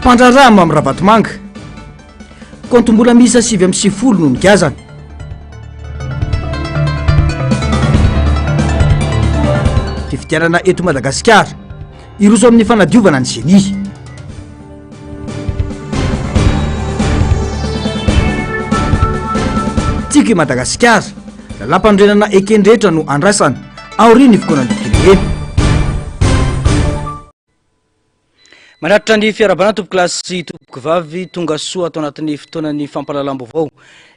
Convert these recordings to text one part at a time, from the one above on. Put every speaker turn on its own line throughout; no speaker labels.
Mpandraharaha Mamy Ravatomanga, kaontim-bola miisa 99 no nigazana. Fifidianana eto Madagasikara, hiroso amin'ny fanadiovana ny Ceni. Tiako i Madagasikara, lalàmpanorenana eken-drehetra no andrasana aorian'ny fikaonandoham-pirenena.
Manatitra ny fiarahabana tompokolahy sy tompokovavy tonga soa ato anatin'ny fotoanan'ny fampahalalam-baovao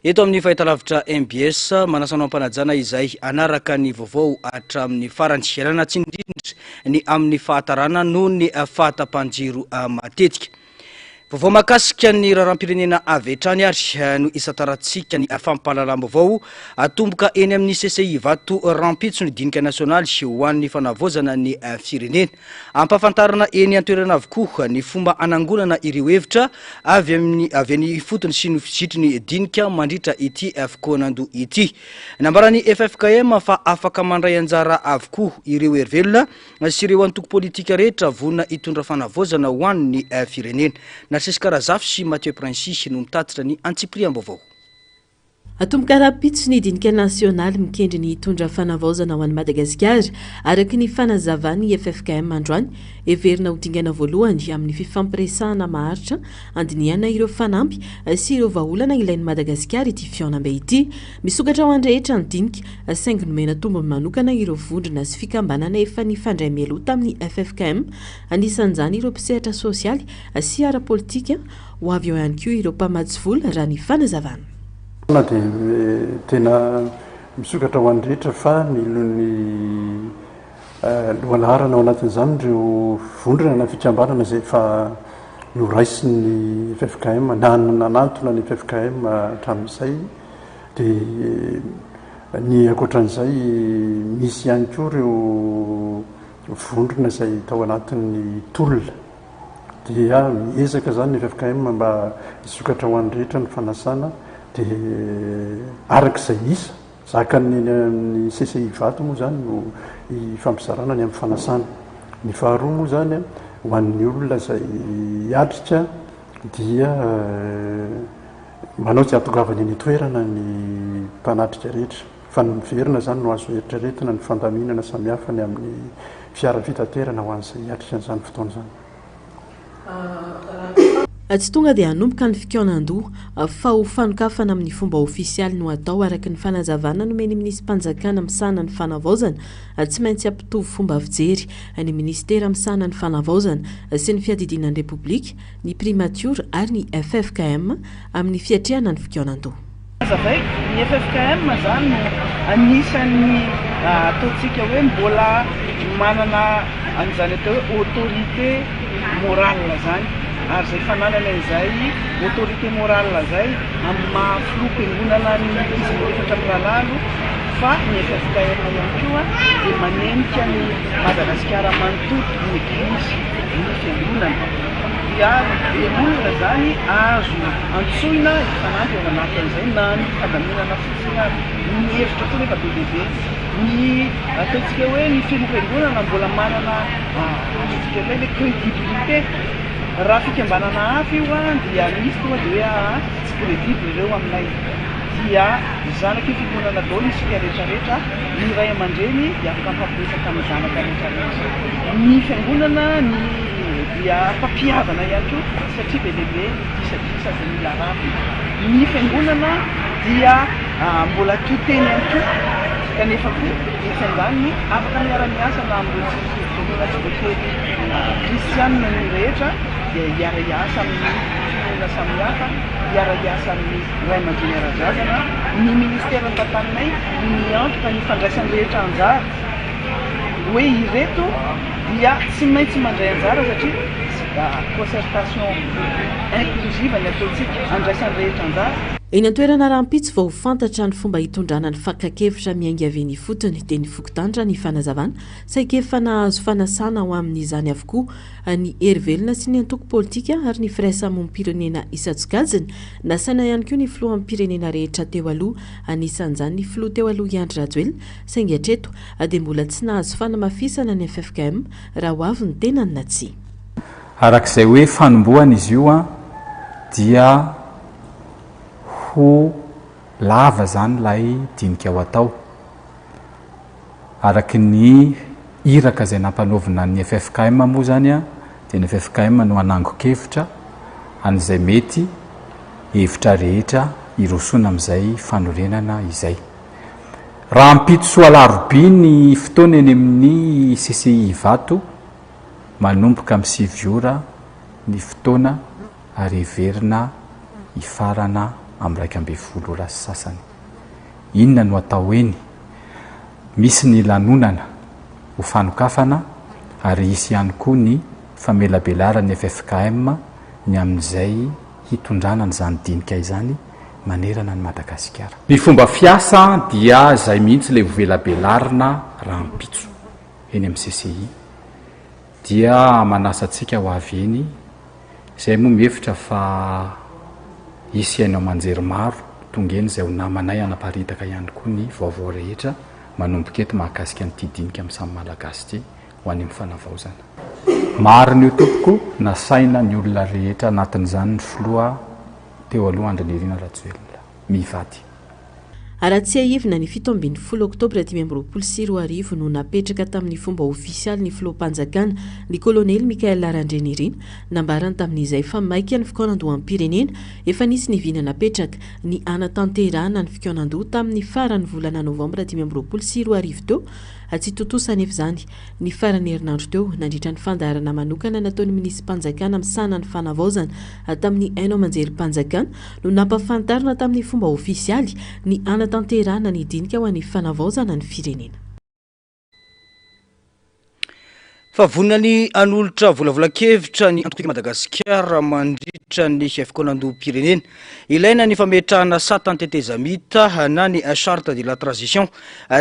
eto amin'ny fahitalavitra MBS. Manasa anao am-panajana izay hanaraka ny vaovao hatramin'ny farany. Ialana tsiny indrindra ny amin'ny fahatarana noho ny fahatapahan-jiro matetika. Vaovao mahakasika ny raharaham-pirenena avy hatrany ary no isantarantsika ny fampahalalam-baovao. Atomboka eny amin'ny CCI Ivato rahampitso ny dinika nasionaly ho an'ny fanavaozana ny firenena. Ampahafantarina eny an-toerana avokoa ny fomba hanangonana ireo hevitra avy amin'ny avy any ifotony sy ny fizitry ny dinika mandritra ity fikaonandoha ity. Nambaran'ny ffkm fa afaka mandray anjara avokoa ireo herivelona sy ireo antoko politika rehetra vonona hitondra fanavaozana ho an'ny firenena. Narcisque Razafy sy Mathieu Princi no mitatitra ny antsipiriam-baovao.
Atomboka rahampitso ny dinika nasionaly mikendry ny hitondra fanavaozana ho an'i Madagasikara, araka ny fanazavan'ny ffkm androany. Heverina ho dingana voalohany amin'ny fifampiresahana maharitra handinihana ireo fanamby sy ireo vahaolana ilain'i Madagasikara ity fihaonambe ity. Misokatra ho an'ny rehetra ny dinika, saingy nomena tombony manokana ireo vondrona sy fikambanana efa nifandray mialoha tamin'ny ffkm, anisan'izany ireo mpisehatra sosialy sy ara-politika. Ho avy eo ihany koa ireo mpamatsy vola, raha ny fanazavana.
Na dia tena misokatra ho an'ny rehetra fa ny Lohalaharana ao anatin'izany ireo vondrona na fikambanana izay efa noraisin'ny ffkm na nanantona ny ffkm hatramin'izay dia ny ankoatran'izay misy ihany koa ireo vondrona izay tao anatin'ny tolona dia miezaka izany ny ffkm mba hisokatra ho an'ny rehetra ny fanasana dia araka izay isa Zakan'ny eny amin'ny CCI Ivato moa izany no ifampizarana ny amin'ny fanasana. Ny faharoa moa izany ho an'ny olona izay hiatrika dia manao izay hahatongavany eny an-toerana ny mpanatrika rehetra. Fa ny miverina izany no azo eritreretina ny fandaminana samihafa ny amin'ny fiara fitaterana ho an'izay hiatrika an'izany fotoana izany.
Tsy tonga dia hanomboka ny fikaonan-doha fa ho fanokafana amin'ny fomba ofisialy no hatao araka ny fanazavana nomen'ny minisi-panjakana misahana ny fanavaozana. Tsy maintsy hampitovy fomba fijery ny minisitera misahana ny fanavaozana sy ny fiadidiana ny Repoblika, ny primatiora ary ny ffkm amin'ny fiatrehana ny fikaonan-doha.
Hazavaiko, ny ffkm izany no anisan'ny ataontsika hoe mbola manana an'izany atao hoe autorité morale izany, ary izay fananany an'izay autorité morale izay amin'ny maha filoham-piangonana ny Eglizy Mirefatra Mirahalahy aloha, fa ny ffkm ihany koa dia manenika an'i Madagasikara manontolo ny Eglizy, ny fiangonana, dia be olona izany azo antsoina hifanampy ao anatin'izay na ny fandaminana fotsiny ary. Ny hevitra koa nefa be dia be. Ny ataontsika hoe ny filoham-piangonana mbola manana azontsika atao hoe crédibilité. Raha fikambanana hafa io dia misy tonga dia hoe aa tsy crédible ireo aminay. Dia zanak'io fiangonana daholo isika rehetra rehetra, ny ray aman-dreny dia afaka mifampiresaka amin'ny zanaka rehetra rehetra. Ny fiangonana ny dia mpampihavana ihany koa satria be dia be ny disadisa izay mila ravina. Ny fiangonana dia mbola to teny ihany koa kanefa koa etsy andaniny afaka miara-miasa na amin'ireo tsy finoana tsy voatery kristianina ny rehetra dia hiara-hiasa amin'ny finoana samihafa, hiara-hiasa amin'ny ray aman-dreny ara-drazana. Ny ministera tantaninay no miantoka ny fandraisan'ny rehetra anjara hoe ireto dia tsy maintsy mandray anjara satria concertation inclusive ny ataontsika, andraisan'ny rehetra anjara.
Eny an-toerana rahampitso vao ho fantatra ny fomba hitondrana ny fakan-kevitra miainga avy eny ifotony dia ny fokontany raha ny fanazavana saika efa nahazo fanasana ho amin'izany avokoa ny hery velona sy ny antoko politika ary ny firaisamonim-pirenena isan-tsokajiny. Nasaina ihany koa ny filoham-pirenena rehetra teo aloha anisan'izany ny filoha teo aloha i Andry Rajoelina saingy hatreto dia mbola tsy nahazo fanamafisana ny ffkm raha ho avy ny tenany na tsia.
Araka izay hoe fanombohana izy io dia ho lava izany ilay dinika ho atao. Araka ny iraka izay nampanaovina ny ffkm moa izany dia ny ffkm no hanangon-kevitra an'izay mety hevitra rehetra hirosoana amin'izay fanorenana izay. Rahampitso alarobia ny fotoana eny amin'ny CCI Ivato, manomboka amin'ny 9 ora ny fotoana ary heverina hifarana amin'ny 11 ora sy sasany. Inona no atao eny? Misy ny lanonana ho fanokafana ary hisy ihany koa ny famelabelaran'ny ffkm ny amin'izay hitondrana an'izany dinika izany manerana an'i Madagasikara. Ny fomba fiasa dia izay mihitsy ilay hovelabelarina rahampitso eny amin'ny CCI. Dia manasa antsika ho avy eny, izay moa mihevitra fa hisy haino aman-jery maro tonga eny izay ho namanay hanaparitaka ihany koa ny vaovao rehetra manomboka eto mahakasika an'ity dinika amin'ny samy Malagasy ity ho any amin'ny fanavaozana. Marina io tompoko, nasaina ny olona rehetra anatin'izany ny filoha teo aloha Andry Nirina Rajoelina mivady.
Raha tsiahivina, ny 17 oktobra 2025 no napetraka tamin'ny fomba ofisialy ny filoham-panjakana, ny kolonely Michaël Randrianirina. Nambarany tamin'izay fa maika ny fikaonandoham-pirenena. Efa nisy ny vina napetraka ny hanatanterahana ny fikaonandoha tamin'ny faran'ny volana novambra 2025 teo. Tsy tontosa anefa izany. Ny faran'ny herinandro teo, nandritra ny fandaharana manokana nataon'ny minisi-panjakana misahana ny fanavaozana tamin'ny haino aman-jerim-panjakana no nampahafantarina tamin'ny fomba ofisialy ny hanatanterahana ny dinika ho an'ny fanavaozana ny firenena.
Fa vonona ny hanolotra volavolan-kevitra ny Antoko Tiako Madagasikara mandritra ny fikaonandoham-pirenena. Ilaina ny fametrahana satan-tetezamita na ny charte de la transition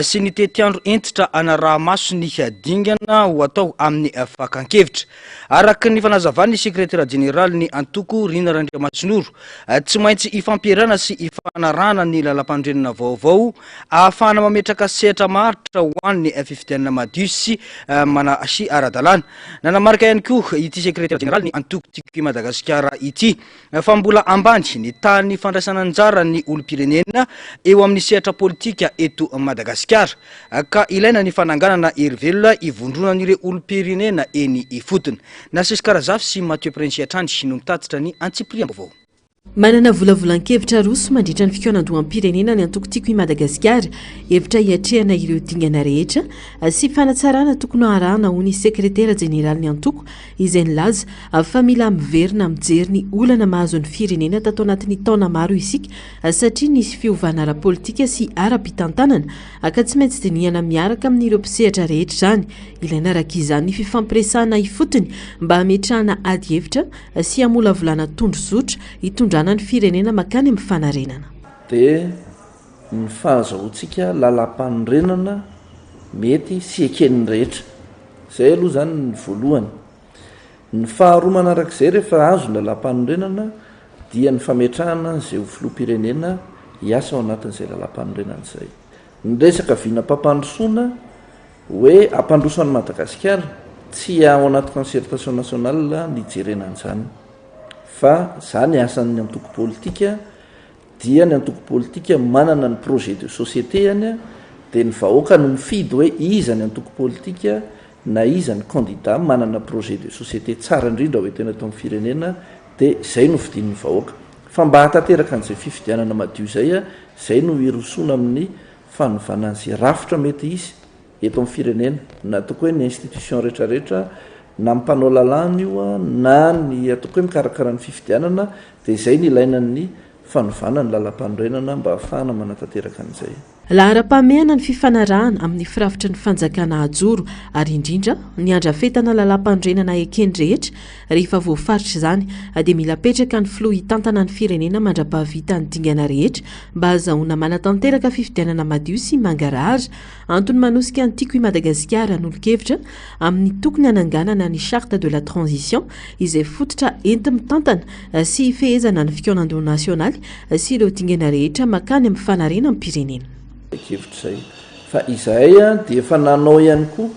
sy ny tetiandro hentitra hanaraha-maso ny dingana ho atao amin'ny fakan-kevitra. Araka ny fanazavan'ny sekretera jeneralin'ny antoko, Rina Randriamasinoro, tsy maintsy ifampierana sy ifanarahana ny lalampanorenana vaovao ahafahana mametraka sehatra maharitra ho an'ny fifidianana madio sy mana sy ara-dalàna. Nanamarika ihany koa ity sekretera jeneralin'ny antoko Tiako i Madagasikara ity fa mbola ambany ny tahan'ny fandraisana anjara ny olom-pirenena eo amin'ny sehatra politika eto Madagasikara ka ilaina ny fananganana hery velona ivondronan'ireo olom-pirenena eny ifotony. Narcisse Karazafy sy Mathieu Prince hatrany no mitatitra ny antsipiriam-baovao.
Manana volavolan-kevitra aroso mandritra ny fikaonandoham-pirenena ny antoko Tiako i Madagasikara, hevitra hiatrehana ireo dingana rehetra sy fanatsarana tokony harahana hoy ny sekretera jeneralin'ny antoko izay nilaza fa mila miverina mijery ny olana mahazo ny firenena tato anatin'ny taona maro isika satria nisy fiovana ara-politika sy ara-pitantanana ka tsy maintsy dinihana miaraka amin'ireo mpisehatra rehetra izany. Ilaina araka izany ny fifampiresahana ifotony mba hametrahana adihevitra sy hamolavolana tondrozotra hitondrana ny firenena mankany amin'ny fanarenana.
Dia ny fahazahoantsika lalampanorenana mety sy eken'ny rehetra. Izay aloha izany ny voalohany. Ny faharoa manarak'izay rehefa azo ny lalàmpanorenana dia ny fametrahana an'izay ho filoham-pirenena hiasa ao anatin'izay lalàmpanorenana izay. Ny resaka vinam-pampandrosoana hoe hampandroso an'i Madagasikara, tsy ao anaty concertation nationale ny hijerena an'izany fa izany asan'ny antoko politika dia ny antoko politika manana ny projet de société-any dia ny vahoaka no mifidy hoe iza ny antoko politika na iza ny candidat manana projet de société tsara indrindra ho entina eto amin'ny firenena dia izay no fidian'ny vahoaka. Fa mba hahatanteraka an'izay fifidianana madio izay, izay no hirosoana amin'ny fanovana an'izay rafitra mety hisy eto amin'ny firenena, na ataoko hoe ny institution rehetrarehetra, na ny mpanao lalàna io na ny ataoko hoe mikarakara ny fifidianana, dia izay no ilaina ny fanovana ny lalampanorenana mba hahafahana manatanteraka an'izay.
Laharam-pahamehana ny fifanarahana amin'ny firafitry ny fanjakana hajoro ary indrindra ny handrafetana lalampanorenana eken'ny rehetra. Rehefa voafaritra izany dia mila apetraka ny filoha hitantana ny firenena mandra-pahavita ny dingana rehetra mba hahazahoana manatanteraka fifidianana madio sy mangarahara. Antony manosika ny Tiako i Madagasikara hanolo-kevitra amin'ny tokony hananganana ny Charte de la transition izay fototra enti-mitantana sy hifehezana ny fikaonandoha nasionaly sy ireo dingana rehetra makany amin'ny fanarenam-pirenena.
Hevitra izay. Fa izahay dia efa nanao ihany koa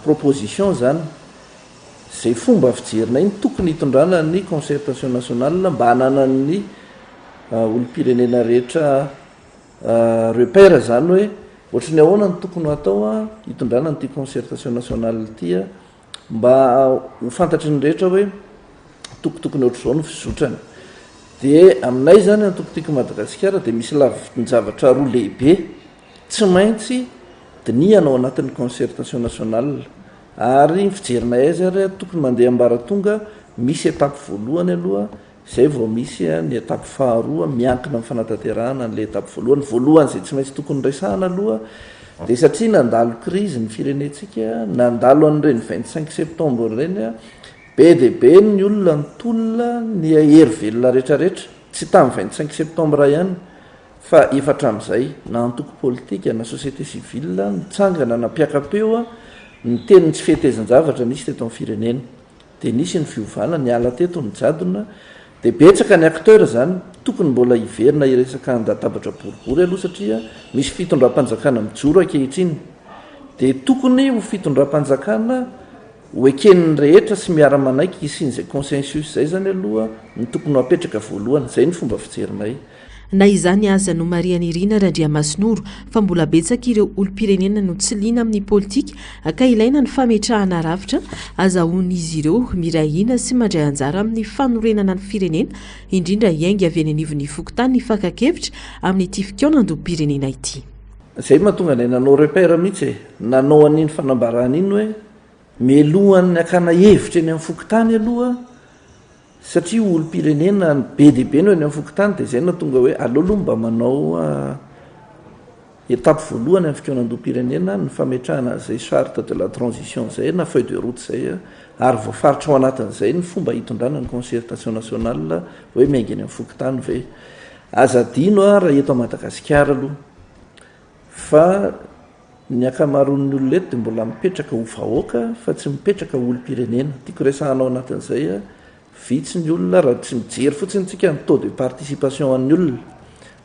proposition izany. Izay fomba fijerinay ny tokony hitondrana ny concertation nationale mba hananan'ny olom-pirenena rehetra repère izany hoe ohatry ny ahoana no tokony ho atao hitondrana an'ity concertation nationale ity mba ho fantatry ny rehetra hoe tokotokony ohatr'izao no fizotrany. Dia aminay izany antoko Tiako Madagasikara dia misy lafin-javatra roa lehibe tsy maintsy dinihana ao anatin'ny concertation nationale ary ny fijerinay azy ary tokony mandeha ambaratonga misy étape voalohany aloha izay vao misy ny étape faharoa miankina amin'ny fanatanterahana an'ilay étape voalohany. Voalohany izay tsy maintsy tokony resahana aloha dia satria nandalo crise ny firenentsika, nandalo an'ireny 25 septembre ireny, be dia be ny olona nitolona, ny hery velona rehetrarehetra, tsy tamin'ny 25 septembre ihany fa efa hatramin'izay, na antoko politika na société civile nitsangana nampiaka-peo niteny ny tsy fetezan-javatra nisy teto amin'ny firenena. Dia nisy ny fiovana, niala teto ny jadona, dia betsaka ny acteur izany, tokony mbola hiverina hiresaka an-databatra boribory aloha satria misy fitondram-panjakana mijoro ankehitriny, dia tokony ho fitondram-panjakana ho eken'ny rehetra sy miara-manaiky hisian'izay consensus izay izany aloha no tokony ho apetraka voalohany, izay ny fomba fijerinay.
Na izany aza, nomarihan'i Rina Randriamasinoro fa mbola betsaka ireo olom-pirenena no tsy liana amin'ny politika ka ilaina ny fametrahana rafitra azahoan'izy ireo miray hina sy mandray anjara amin'ny fanorenana ny firenena, indrindra hiainga avy eny anivon'ny fokontany ny fakan-kevitra amin'ity fikaonandoham-pirenena ity.
Izay mahatonga anay nanao repère mihitsy e, nanao an'iny fanambarana iny hoe mialohan'ny hakana hevitra eny amin'ny fokontany aloha Satria olom-pirenena be dia be no eny amin'ny fokontany dia izay no nahatonga hoe aleo aloha mba manao étape voalohany amin'ny fikaonandoham-pirenena ny fametrahana an'izay charte de la transition izay na feuille de route izay ary voafaritra ao anatin'izay ny fomba hitondrana ny concertation nationale hoe miainga eny amin'ny fokontany ve. Aza adino raha eto Madagasikara aloha fa Ny ankamaroan'ny olona eto dia mbola mipetraka ho vahoaka fa tsy mipetraka ho olom-pirenena. Tiako resahana ao anatin'izay, vitsy ny olona raha tsy mijery fotsiny tsika ny taux de participation an'ny olona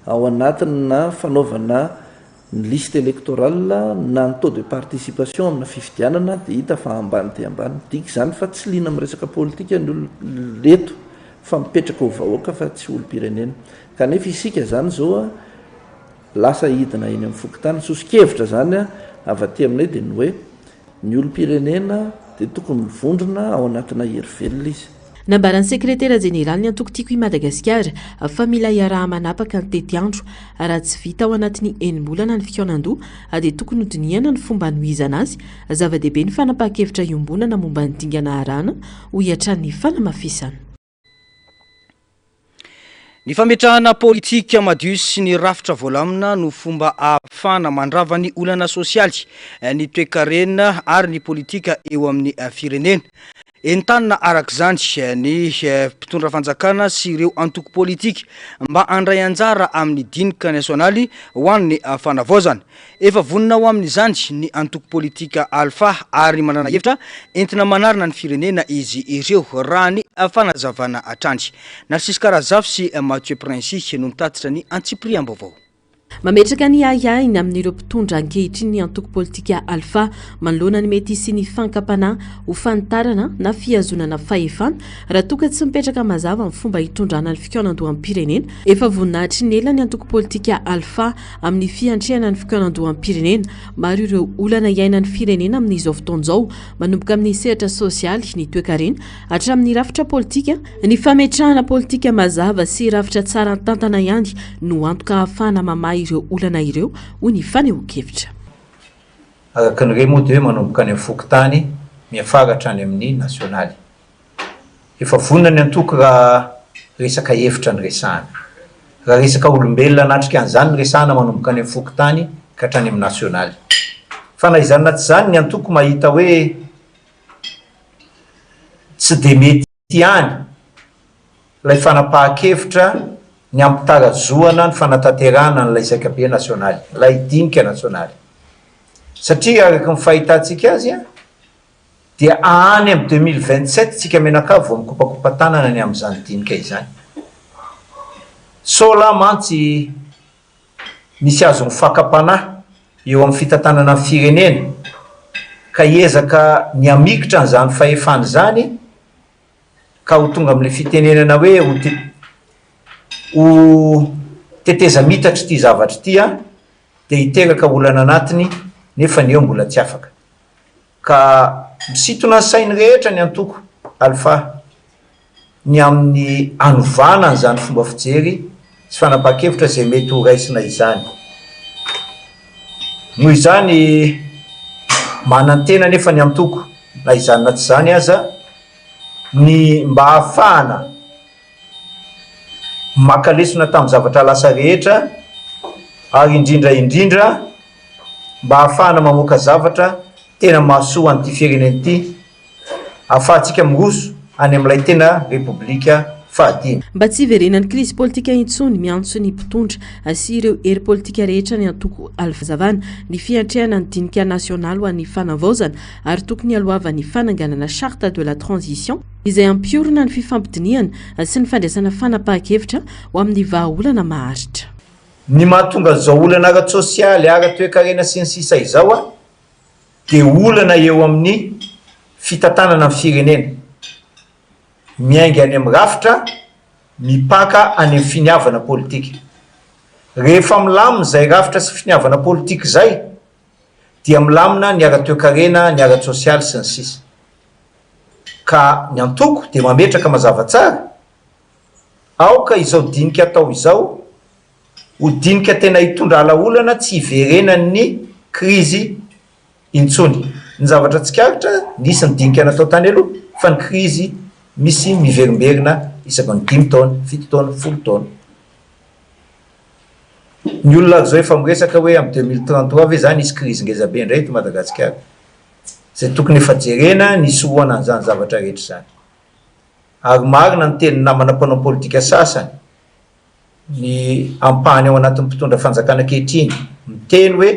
ao anatina fanaovana ny liste électorale na ny taux de participation amina fifidianana dia hita fa ambany dia ambany. Midika izany fa tsy liana amin'ny resaka politika ny olona eto fa mipetraka ho vahoaka fa tsy olom-pirenena. Kanefa isika izany izao Lasa hidina eny amin'ny fokontany. Soso-kevitra izany avy aty aminay dia ny hoe ny olom-pirenena dia tokony mivondrona ao anatina hery velona izy.
Nambaran'ny sekretera jeneralin'ny antoko Tiako i Madagasikara fa mila iaraha-manapaka ny tetiandro. Raha tsy vita ao anatin'ny enim-bolana ny fikaonandoha dia tokony hodinihana ny fomba hanohizana azy. Zava-dehibe ny fanapahan-kevitra iombonana momba ny dingana arahana, hoy hatrany ny fanamafisana.
Ny fametrahana politika madio sy ny rafitra voalamina no fomba ahafahana mandrava ny olana sosialy, ny toekarena ary ny politika eo amin'ny firenena. Entanina araka izany ny mpitondra fanjakana sy ireo antoko politika mba handray anjara amin'ny dinika nasionaly ho an'ny fanavaozana. Efa vonona ho amin'izany ny antoko politika Alpha ary manana hevitra entina manarina ny firenena izy ireo, raha ny fanazavana hatrany. Narcisse Karazafy sy Mathieu Princi no nitatitra ny antsipiriam-baovao.
Mametraka ny ahiahiny amin'ireo mpitondra ankehitriny ny antoko politika Alpha manoloana ny mety hisian'ny fankam-panahy ho fanitarana na fihazonana fahefana raha toa ka tsy mipetraka mazava ny fomba hitondrana ny fikaonandoham-pirenena. Efa vonona hatry ny ela ny antoko politika Alpha amin'ny fiantrehana ny fikaonandoham-pirenena. Maro ireo olana iainan'ny firenena amin'izao fotoana izao, manomboka amin'ny sehatra sosialy, ny toekarena, hatramin'ny rafitra politika. Ny fametrahana politika mazava sy rafitra tsara tantana ihany no antoka ahafahana mamaha ireo olana ireo, hoy ny fanehoan-kevitra.
Araka ny re moa dia hoe manomboka any amin'ny fokontany miafara hatrany amin'ny nasionaly. Efa vonona ny antoko raha resaka hevitra no resahana. Raha resaka olombelona hanatrika an'izany no resahana manomboka any amin'ny fokontany ka hatrany amin'ny nasionaly. Fa na izany na tsy izany ny antoko mahita hoe tsy dia mety ihany ilay fanapahan-kevitra ny hampitarazohana ny fanatanterahana an'ilay zaikabe nasionaly, ilay dinika nasionaly. Satria araka ny fahitantsika azy, Dia any amin'ny 2027 tsika mianakavy vao mikopakopa-tanana ny amin'izany dinika izany. Sao lahy mantsy misy azon'ny fakam-panahy eo amin'ny fitantanana ny firenena. Ka hiezaka ny hamikitra an'izany fahefana izany ka ho tonga amin'ilay fitenenana hoe ho te ho tetezamitatry ity zavatra ity an, dia hiteraka olana anatiny nefa ny eo mbola tsy afaka. Ka misintona ny sain'ny rehetra ny antoko Alpha ny amin'ny hanovana an'izany fomba fijery sy fanapahan-kevitra izay mety ho raisina izany. Noho izany, manantena anefa ny antoko, na izany na tsy izany aza, ny mba hahafahana maka lesona tamin'ny zavatra lasa rehetra ary indrindra indrindra mba hahafahana mamoaka zavatra tena mahasoa an'ity firenena ity ahafahantsika miroso any amin'ilay tena Repoblika fahadimy.
Mba tsy hiverenan'ny krizy politika intsony, miantso ny mpitondra sy ireo hery politika rehetra ny antoko Alfazavana ny fiantrehana ny dinika nasionaly ho an'ny fanavaozana ary tokony hialohavan'ny fananganana charte de la transition izay hampiorina ny fifampidinihana sy ny fandraisana fanapahan-kevitra ho amin'ny vahaolana maharitra.
Ny mahatonga an'izao olana ara-tsosialy, ara-toekarena sy ny sisa izao dia olana eo amin'ny fitantanana ny firenena, miainga any amin'ny rafitra, mipaka any amin'ny finiavana politika. Rehefa milamina izay rafitra sy finiavana politika izay dia milamina ny ara-toekarena, ny ara-tsosialy sy ny sisa. Ka ny antoko dia mametraka mazava tsara, aoka izao dinika atao izao ho dinika tena hitondra alaolana tsy hiverenan'ny krizy intsony. Ny zavatra tsikaritra, nisy ny dinika natao tany aloha fa ny krizy misy miverimberina isaky ny dimy taona, fito taona, folo taona. Ny olona ary izao efa miresaka hoe amin'ny 2033 ve izany hisy krizy ngezabe indray eto Madagasikara? Izay tokony efa jerena ny hisorohana an'izany zavatra rehetra izany. Ary marina ny tenin'ny namana mpanao politika sasany, ny ampahany ao anatin'ny mpitondra fanjakana ankehitriny, miteny hoe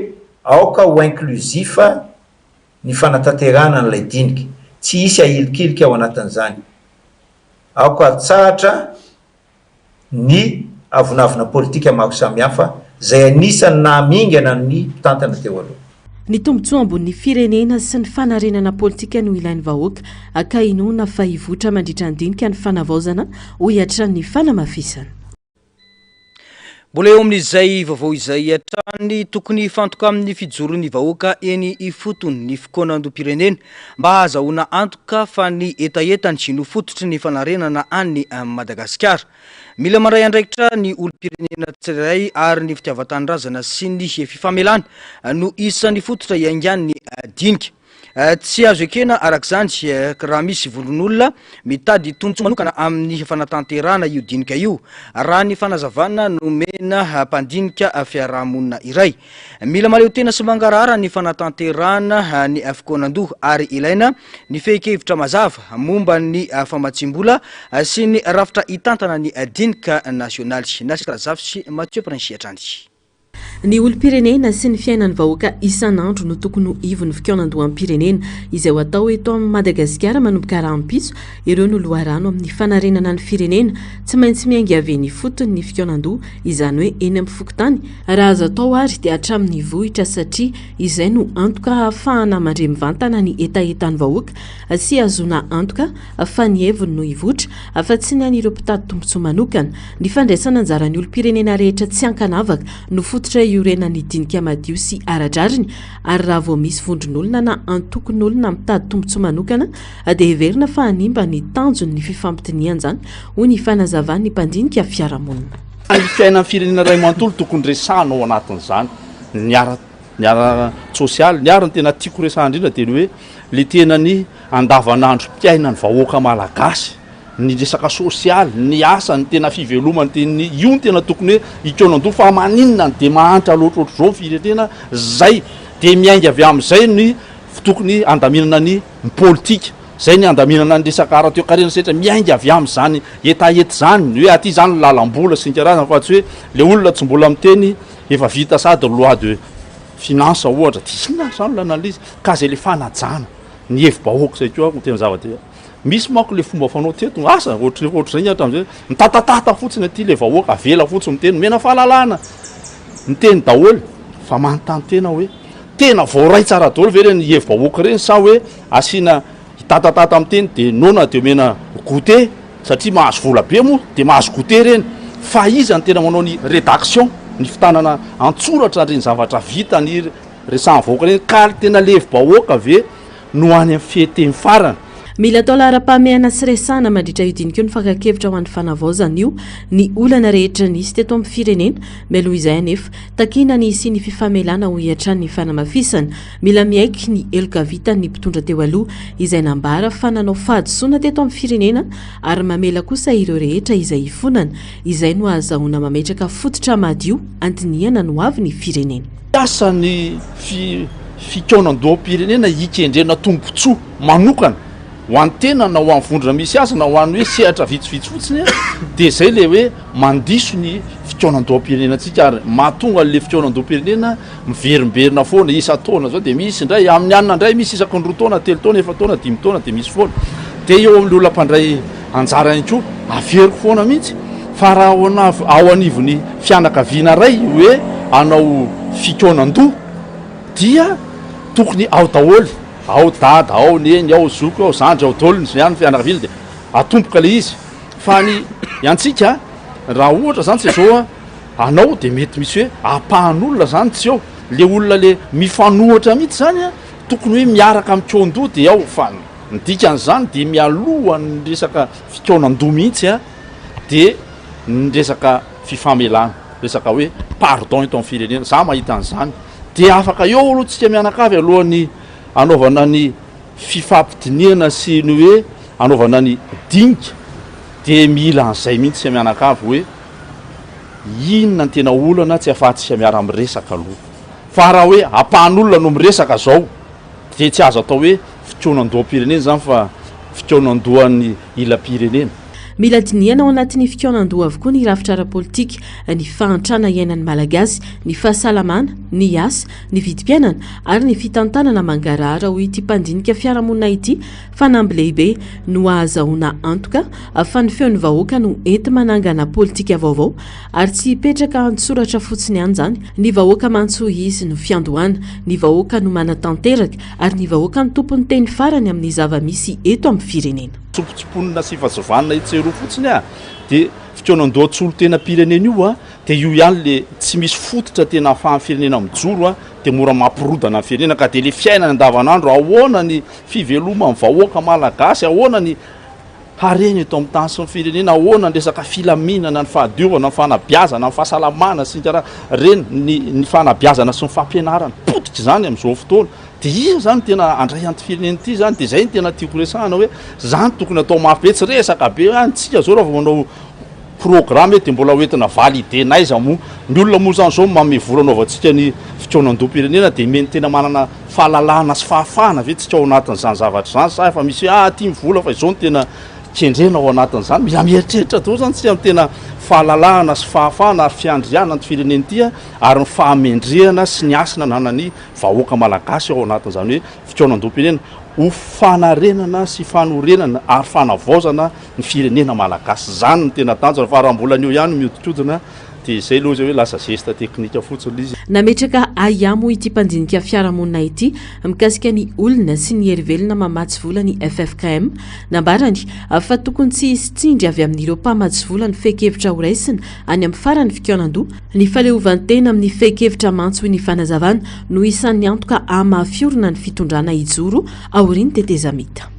aoka ho inclusif ny fanatanterahana an'ilay dinika, tsy hisy ahilikilika ao anatin'izany. Aoka hatsahatra ny avonavona politika maro samihafa izay anisan'ny nahamingana ny mpitantana teo aloha.
Ny tombontsoa ambonin'ny firenena sy ny fanarenana politika no ilain'ny vahoaka ka inoana fa hivoitra mandritra ny dinika ny fanavaozana, hoy hatrany ny fanamafisana.
Mbola eo amin'izay vaovao izay hatrany, tokony hifantoka amin'ny fijoron'ny vahoaka eny ifotony ny fikaonandoham-pirenena mba hahazahoana antoka fa ny hetahetany no fototry ny fanarenana an'i Madagasikara. Mila mandray andraikitra ny olom-pirenena tsirairay ary ny fitiavan-tanindrazana sy ny fifamelana no isan'ny fototra iaingan'ny dinika. Tsy azo ekena araka izany raha misy vondron'olona mitady tombontsoa manokana amin'ny fanatanterahana io dinika io, raha ny fanazavana nomena mpandinika fiarahamonina iray. Mila mahaleo tena sy mangarahara ny fanatanterahana ny fikaonandoha ary ilaina ny fehin-kevitra mazava momba ny famatsiam-bola sy ny rafitra hitantana ny dinika nasionaly. Nasy Razafy sy Mathieu Princi hatrany.
Ny olom-pirenena sy ny fiainan'ny vahoaka isan'andro no tokony ho ivon'ny fikaonandoham-pirenena izay ho atao eto amin'i Madagasikara manomboka rahampitso. Ireo no loharano amin'ny fanarenana ny firenena. Tsy maintsy miainga avy eny ifotony ny fikaonandoha, izany hoe eny amin'ny fokontany, raha azo atao ary dia hatramin'ny vohitra satria izay no antoka hahafahana mandre mivantana ny hetahetan'ny vahoaka sy hahazoana antoka fa ny heviny no hivoitra fa tsy ny an'ireo mpitady tombontsoa manokana. Ny fandraisana anjaran'ny olom-pirenena rehetra tsy ankanavaka no fototra iorenan'ny dinika madio sy ara-drariny ary raha vao misy vondron'olona na antokon'olona mitady tombontsoa manokana dia heverina fa hanimba ny tanjon'ny fifampidinihana izany, hoy ny fanazavan'ny mpandinika fiarahamonina.
Ny fiainan'ny firenena iray manontolo tokony resahana ao anatin'izany, ny ara ny ara-tsosialy, ny ary ny tena tiako resahana indrindra dia ny hoe le tena ny andavanandrom-piainan'ny vahoaka malagasy. ny resaka sosialy, ny asa, ny tena fivelomany, dia ny io no tena tokony hoe hikaonan-doha fa maninona no dia mahantra loatra ohatr'izao ny firenena, zay dia miainga avy amin'izay ny tokony handaminana ny politika, zay ny handaminana ny resaka ara-toekarena sy rehetra, miainga avy amin'izany hetaheta izany, ny hoe aty izany ny lalam-bola sy ny karazany fa tsy hoe le olona tsy mbola miteny efa vita sady ny loi de finance ohatra, dia inona ary izany no ilana an'ilay izy, ka zay le fanajana ny hevi-bahoaka izay koa no tena zava-dehibe. Misy manko le fomba fanao teto, asa ohatry ohatr'izay ny hatramin'izay, mitatatata fotsiny aty le vahoaka, avela fotsiny miteny, omena fahalalahana miteny daholo, fa manontany tena hoe Tena voaray tsara daholo ve ireny hevi-bahoaka ireny sa hoe asiana hitatatata miteny dia noana dia omena goûter satria mahazo vola be moa dia mahazo goûter ireny fa iza no tena manao ny rédaction ny fitanana an-tsoratra an'ireny zavatra vita ny resahan'ny vahoaka ireny ka tena le hevi-bahoaka ve no any amin'ny fehin-teny farany.
Mila atao laharam-pahamehana sy resahana mandritra io dinika io ny fakan-kevitra ho an'ny fanavaozana io ny olana rehetra nisy teto amin'ny firenena. Mialoha izay anefa, takiana ny hisian'ny fifamelana hoy hatrany ny fanamafisana. Mila miaiky ny heloka vitany ny mpitondra teo aloha izay nambara fa nanao fahadisoana teto amin'ny firenena ary mamela kosa ireo rehetra izay hifonana. Izay no ahazahoana mametraka fototra madio handinihana ny hoavin'ny firenena.
Asa ny fikaonandoham-pirenena hikendrena tombontsoa manokana ho an'ny tena na ho an'ny vondrona misy azy na ho an'ny hoe sehatra vitsivitsy fotsiny dia izay ilay hoe mandiso ny fikaonandoham-pirenenantsika ary mahatonga an'ilay fikaonandoham-pirenena miverimberina foana isan-taona zao dia misy indray amin'ny anona indray misy isaky ny 2 taona, 3 taona, 4 taona, 5 taona dia misy foana. Dia eo amin'ny olona mpandray anjara ihany koa averiko foana mihitsy fa raha ao anav- ao anivon'ny fianakaviana iray hoe hanao fikaonan-doha dia tokony ao daholo, ao dada, ao neny, ao zoky, ao zandry, ao daholo ny izany fianakaviana dia atomboka ilay izy. Fa ny antsika raha ohatra izany tsy izao anao dia mety misy hoe ampahan'olona zany tsy eo, le olona le mifanohatra mihitsy zany an, tokony hoe miaraka mikaon-doha dia ao, fa ny dikan'izany dia mialohan'ny resaka fikaonan-doha mihitsy an, dia ny resaka fifamelana, resaka hoe pardon eto amin'ny firenena, za mahita an'izany, dia afaka eo aloha tsika mianakavy alohan'ny hanaovana ny fifampidinihana sy ny hoe hanaovana ny dinika, dia mila an'izay mihitsy tsika mianakavy hoe. Inona ny tena olana tsy afahantsika miara miresaka aloha? Fa raha hoe ampahan'olona no miresaka zao dia tsy azo atao hoe fikaonandoham-pirenena izany fa fikaonandohan'ny ilam-pirenena.
Mila dinihana ao anatin'ny fikaonandoha avokoa ny rafitra ara-politika, ny fahantrana iainan'ny Malagasy, ny fahasalamana, ny asa, ny vidim-piainana ary ny fitantanana mangarahara hoy ity mpandinika fiarahamonina ity Fanamby lehibe no ahazahoana antoka fa ny feon'ny vahoaka no enti-manangana politika vaovao ary tsy hipetraka an-tsoratra fotsiny ihany izany. Ny vahoaka mantsy hoy izy no fiandohana, ny vahoaka no manatanteraka ary ny vahoaka no tompon'ny teny farany amin'ny zava-misy eto amin'ny firenena.
Tsompotsimponina sy fazovanina etsy eroa fotsiny a! Dia fikaonandohan-tsolontenam-pirenena io a! Dia io ihany le tsy misy fototra tena ahafahan'ny firenena mijoro a! Dia mora mampirodana ny firenena ka dia le fiainana andavanandro ahoana ny fiveloman'ny vahoaka malagasy, ahoana ny harena eto amin'ny tany sy ny firenena, ahoana ny resaka filaminana, ny fahadiovana, ny fanabeazana, ny fahasalamana sy ny karaha ireny, ny ny fanabeazana sy ny fampianarana, potika izany amin'izao fotoana, dia iza izany no tena handray an'ity firenena ity izany, dia izay no tena tiako resahana hoe izany tokony atao mafy be, tsy resaka be hoe any tsika izao raha vao manao programme dia mbola hoentina valider n'aiza moa, ny olona moa izany izao manome vola anaovantsika ny fikaonandoham-pirenena dia mety tena manana fahalalahana sy fahafahana ve tsika ao anatin'izany zavatra izany sa efa misy hoe ah aty ny vola fa izao no tena kendrena ao anatin'izany, mila mieritreritra daholo izany tsika amin'ny tena fahalalahana sy fahafahana ary fiandrianana ity firenena ity ary ny fahamendrehana sy ny hasina ananan'ny vahoaka malagasy ao anatin'izany hoe fikaonandoham-pirenena ho fanarenana sy fanorenana ary fanavaozana ny firenena malagasy, izany no tena tanjona fa raha mbola ny eo ihany no mihodinkodina dia izay aloha izay hoe lasa geste technique fotsiny ilay izy.
Nametraka ahiahy moa ity mpandinika fiarahamonina ity mikasika ny olona sy ny hery velona mamatsy vola ny ffkm. Nambarany fa tokony tsy hisy tsindry avy amin'ireo mpamatsy vola ny fehin-kevitra horaisina any amin'ny faran'ny fikaonandoha. Ny fahaleovantena amin'ny fehin-kevitra mantsy hoy ny fanazavana no isan'ny antoka hahamafy orina ny fitondrana hijoro aorian'ny tetezamita.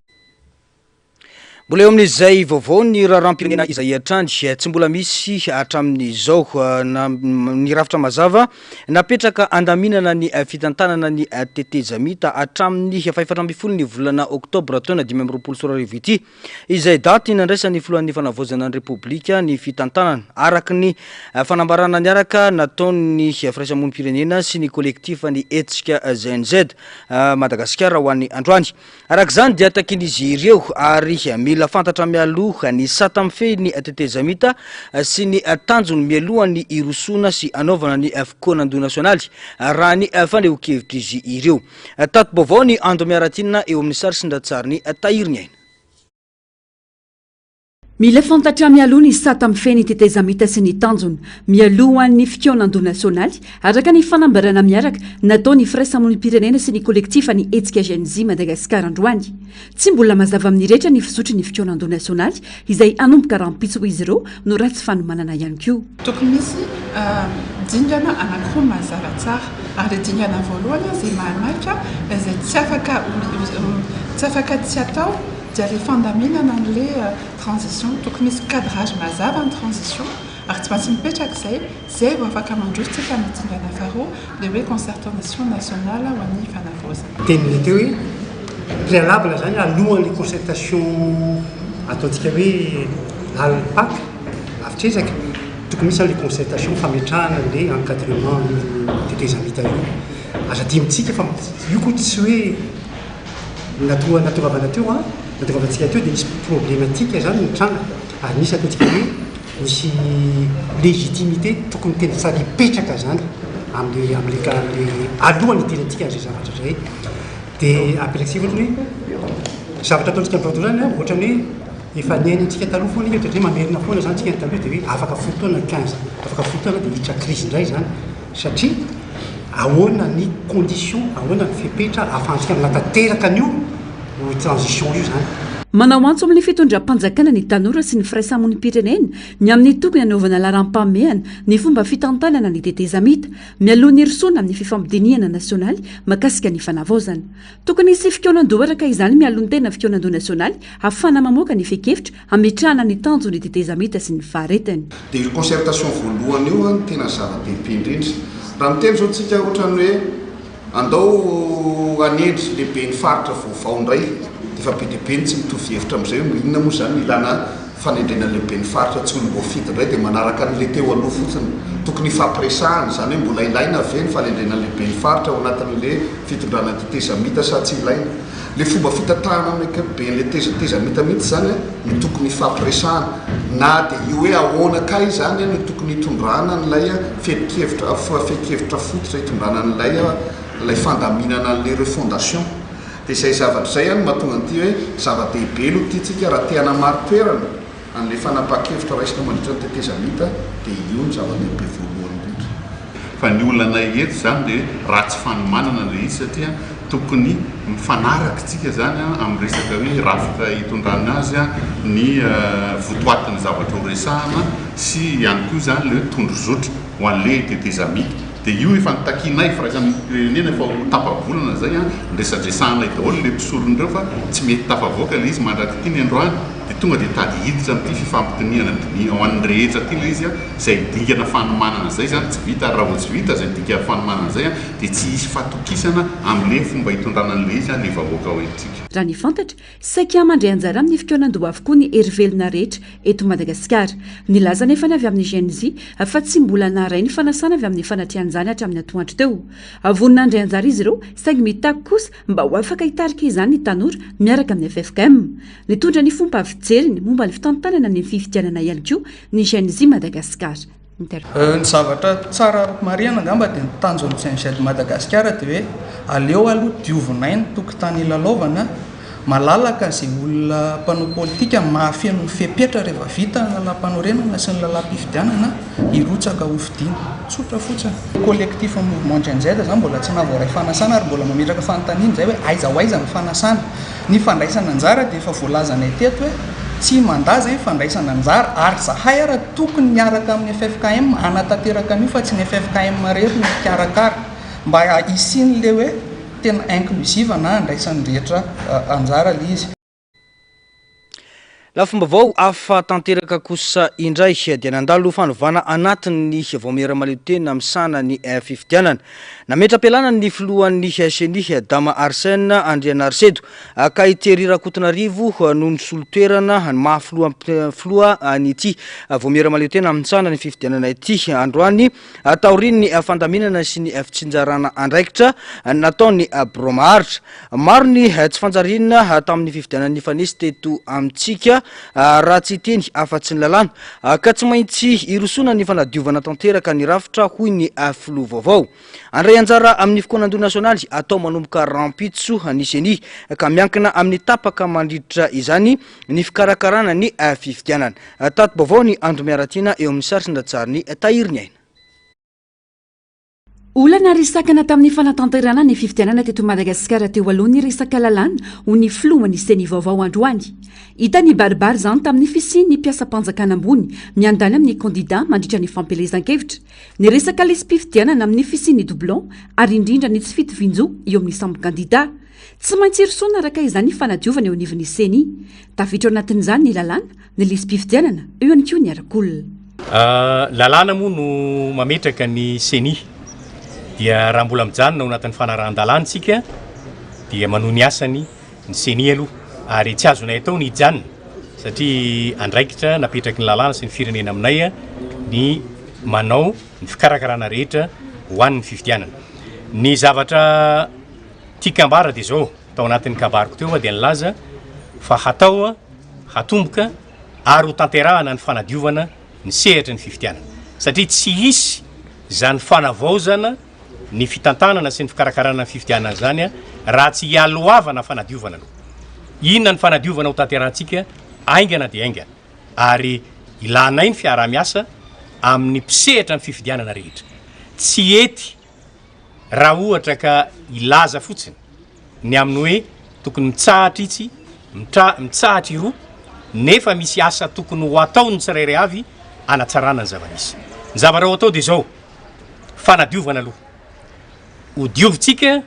Mbola eo amin'izay vaovao ny raharaham-pirenena izay hatrany. Tsy mbola misy hatramin'izao na ny rafitra mazava napetraka handaminana ny fitantanana ny tetezamita hatramin'ny fahefatra ambin'ny folo ny volana oktobra taona 2025 ity, izay daty nandraisan'ny filohan'ny fanavaozana ny Repoblika ny fitantanana, araka ny fanambarana niaraka nataon'ny firaisamonim-pirenena sy ny kolektifan'ny hetsika Gen Z Madagasikara ho an'ny androany. Araka izany dia takian'izy ireo ary mila fantatra mialoha ny sata mifehy ny tetezamita sy ny tanjony mialohan'ny hirosoana sy hanaovana ny fikaonandoha nasionaly, raha ny fanehoan-kevitr'izy ireo. Tati-baovao ny Ando Miaratiana eo amin'ny sary sy ny ratsarin'i Tahiriniaina.
Mila fantatra mialoha ny sata mifehy ny tetezamita sy ny tanjona, mialohan'ny fikaonandoha nasionaly, araka ny fanambarana miaraka nataon'ny firaisamonim-pirenena sy ny kolektifan'ny hetsika Gen Z Madagascar androany. Tsy mbola mazava amin'ny rehetra ny fizotry ny fikaonandoha nasionaly izay hanomboka rahampitso hoy izy ireo no ratsy fanomanana ihany koa.
Tokony misy dingana anankiroa mazava tsara ary ilay dingana voalohany izay mahamaika izay tsy afaka tsy afaka tsy atao dia ilay fandaminana an'ilay transition. Tokony hisy cadrage mazava ny transition ary tsy maintsy mipetraka izay, izay vao afaka mandroso tsika amin'ny dingana faharoa ilay hoe concertation nationale ho an'ny fanavaozana.
Teniny teo hoe préalable izany alohan'ilay concertation ataontsika hoe lalim-paka, lavitr'ezaka, tokony hisy izany ilay concertation fametrahana an'ilay encadrement an'io tetezamita io. Aza adinontsika fa io koa tsy hoe Natoa natongavana teo an, natongavantsika teo dia nisy problematique zany nitranga ary nisy ataontsika hoe nisy légitimité tokony tena tsara hipetraka zany amle amle ka amle alohan'ny hidirantsika an'izay zavatra zay. Dia apetratsika ohatrany hoe zavatra ataontsika amin'izao fotoana izany an, ohatrany hoe efa niainantsika taloha foana iny ohatrany hoe mamerina foana zany tsika ny taloha dia hoe afaka folo taona quinze afaka folo taona dia hiditra crise indray zany. Satria ahoana ny condition, ahoana ny fepetra ahafahantsika manatanteraka an'io transition io zany.
Manao antso amin'ny fitondram-panjakana ny tanora sy ny firaisamonim-pirenena ny amin'ny tokony hanaovana laharam-pahamehana ny fomba fitantanana ny tetezamita, mialoha ny hirosoana amin'ny fifampidinihana nasionaly mahakasika ny fanavaozana. Tokony hisy fikaonandoha araka izany mialoha ny tena fikaonandoha nasionaly hahafahana mamoaka ny fehin-kevitra hametrahana ny tanjon'ny tetezamita sy ny faharetany.
Dia io concertation voalohany io no tena zava-dehibe indrindra. Raha miteny izao tsika ohatran'ny hoe andao hanendry lehiben'ny faritra vaovao indray dia efa be dia be ny tsy mitovy hevitra amin'izay hoe inona moa izany no ilana fanendrena lehiben'ny faritra tsy olom-boafidy indray dia manaraka an'ilay teo aloha fotsiny. Tokony hifampiresahana izany hoe mbola ilaina ve ny fanendrena lehiben'ny faritra ao anatin'ilay fitondrana tetezamita sa tsy ilaina. Ilay fomba fitantanana amin'ny ankapoben'ilay tetezamita mihitsy izany no tokony hifampiresahana. Na dia io hoe ahoana kay izany no tokony hitondrana an'ilay fehin-kevitra fehin-kevitra fototra hitondrana an'ilay ilay fandaminana an'ilay refondation. Dia izay zavatra izay no mahatonga an'ity hoe zava-dehibe aloha ity tsika raha te hanamari-toerana an'ilay fanapahan-kevitra raisina mandritra ny tetezamita dia io no zava-dehibe voalohany indrindra.
Fa ny olanay eto izany dia hoe ratsy fanomanana ilay izy satria tokony mifanaraka isika izany amin'ny resaka hoe rafitra hitondrana azy, ny votoatin'ny zavatra ho resahana sy ihany koa izany ilay hoe tondrozotra ho an'ilay tetezamita. Dia io efa notakianay firaisampirenena efa ho tapa-bolana izay an, niresadresahanay daholo ilay mpisorona ireo fa tsy mety tafavoaka ilay izy mandrak'ity ny androany dia tonga dia tady hiditra amin'ity fifampidinihana diniha ho an'ny rehetra ity ilay izy an, izay dingana fanomanana izay izany tsy vita ary raha vao tsy vita izay dingana fanomanana izay an dia tsy hisy fatokisana amin'ilay fomba hitondrana an'ilay izy an ilay vahoaka ao amintsika.
Raha ny fantatra, saika mandray anjara amin'ny fikaonandoha avokoa ny hery velona rehetra eto Madagasikara. Nilaza anefa ny avy amin'ny Gen Z fa tsy mbola naharay ny fanasana avy amin'ny fanatrehan'izany hatramin'ny atoandro teo. Vonona handray anjara izy ireo saingy mitaky kosa mba ho afaka hitarika izany ny tanora miaraka amin'ny ffkm. Nitondra ny fomba fijeriny momba ny fitantanana ny fifidianana ihany koa ny Gen Z Madagascar.
Ny zavatra tsara marihana angamba dia ny tanjon'ny Gen Z Madagasikara dia hoe aleo aloha diovinay ny tokotany hilalaovana, malalaka izay olona mpanao politika mahafeno ny fepetra rehefa vita ny lalàmpanorenana sy ny lalàm-pifidianana hirotsaka hofidiana. Tsotra fotsiny. Collectif Mouvement Gen Z izany mbola tsy nahavoaray fanasana ary mbola mametraka fanontaniana izay hoe aiza ho aiza ny fanasana. Ny fandraisana anjara dia efa voalazanay teto hoe tsy mandà izay ny fandraisana anjara ary zahay ara tokony miaraka amin'ny ffkm hanatanteraka an'io fa tsy ny ffkm irery no hikarakara mba hisian'ilay hoe tena inclusive na handraisan'ny rehetra anjara ilay izy.
Lafim-baovao hafa tanteraka kosa indray dia nandalo fanovana anatiny ny vaomiera mahaleotena misahana ny fifidianana. Nametra-pialana ny filohan'ny Ceni, Dama Arsène Andrianarisedo, ka i Thierry Rakotonarivo no nisolo toerana ny maha filoha filoha an'ity vaomiera mahaleotena misahana ny fifidianana ity androany taorian'ny fandaminana sy ny fitsinjarana andraikitra nataon'ny birao maharitra. Maro ny tsy fanjariana tamin'ny fifidianana nifanesy teto amintsika. raha tsy hiteny afa-tsy ny lalàna ka tsy maintsy hirosoana ny fanadiovana tanteraka ny rafitra hoy ny filoha vaovao. Handray anjara amin'ny fikaonandoha nasionaly atao manomboka rahampitso ny Ceni ka miankina amin'ny tapaka mandritra izany ny fikarakarana ny fifidianana. Tati-baovao ny Andro Miaratiana eo amin'ny sary sy ny ratsarin'i Tahiriniaina.
Olana ary sakana tamin'ny fanatanterahana ny fifidianana teto Madagasikara teo aloha ny resaka lalàna, hoy ny filohan'ny Ceni vaovao androany. Hita nibaribary izany tamin'ny fisian'ny mpiasam-panjakana ambony miandany amin'ny kandida mandritra ny fampielezan-kevitra, ny resaka lisi-pifidianana amin'ny fisian'ny doublon ary indrindra ny tsy fitovian-jo eo amin'ny samy kandida. Tsy maintsy hirosoana araka izany ny fanadiovana eo anivon'ny Ceni. Tafiditra ao anatin'izany ny lalàna, ny lisi-pifidianana, eo ihany koa ny arak'olona.
Lalàna moa no mametraka ny Ceni dia raha mbola mijanona ao anatin'ny fanarahan-dalàna isika dia manohy ny asany ny Ceni aloha ary tsy azonay atao ny hijanona satria andraikitra napetraky ny lalàna sy ny firenena aminay ny manao ny fikarakarana rehetra ho an'ny fifidianana. Ny zavatra tiako ambara dia izao, tao anatin'ny kabariko teo aho dia nilaza fa hatao, hatomboka ary ho tanterahana ny fanadiovana ny sehatry ny fifidianana satria tsy hisy izany fanavaozana ny fitantanana sy ny fikarakarana ny fifidianana izany raha tsy hialohavana fanadiovana aloha. Inona ny fanadiovana ho tanterahantsika haingana dia haingana ary ilanay ny fiaraha-miasa amin'ny mpisehatra ny fifidianana rehetra. Tsy hety raha ohatra ka hilaza fotsiny ny amin'ny hoe tokony mitsahatra itsy, mitra, mitsahatra iroa, nefa misy asa tokony ho ataon'ny tsirairay avy hanatsarana ny zava-misy. Ny zavatra ho atao dia izao, fanadiovana aloha. Hodiovintsika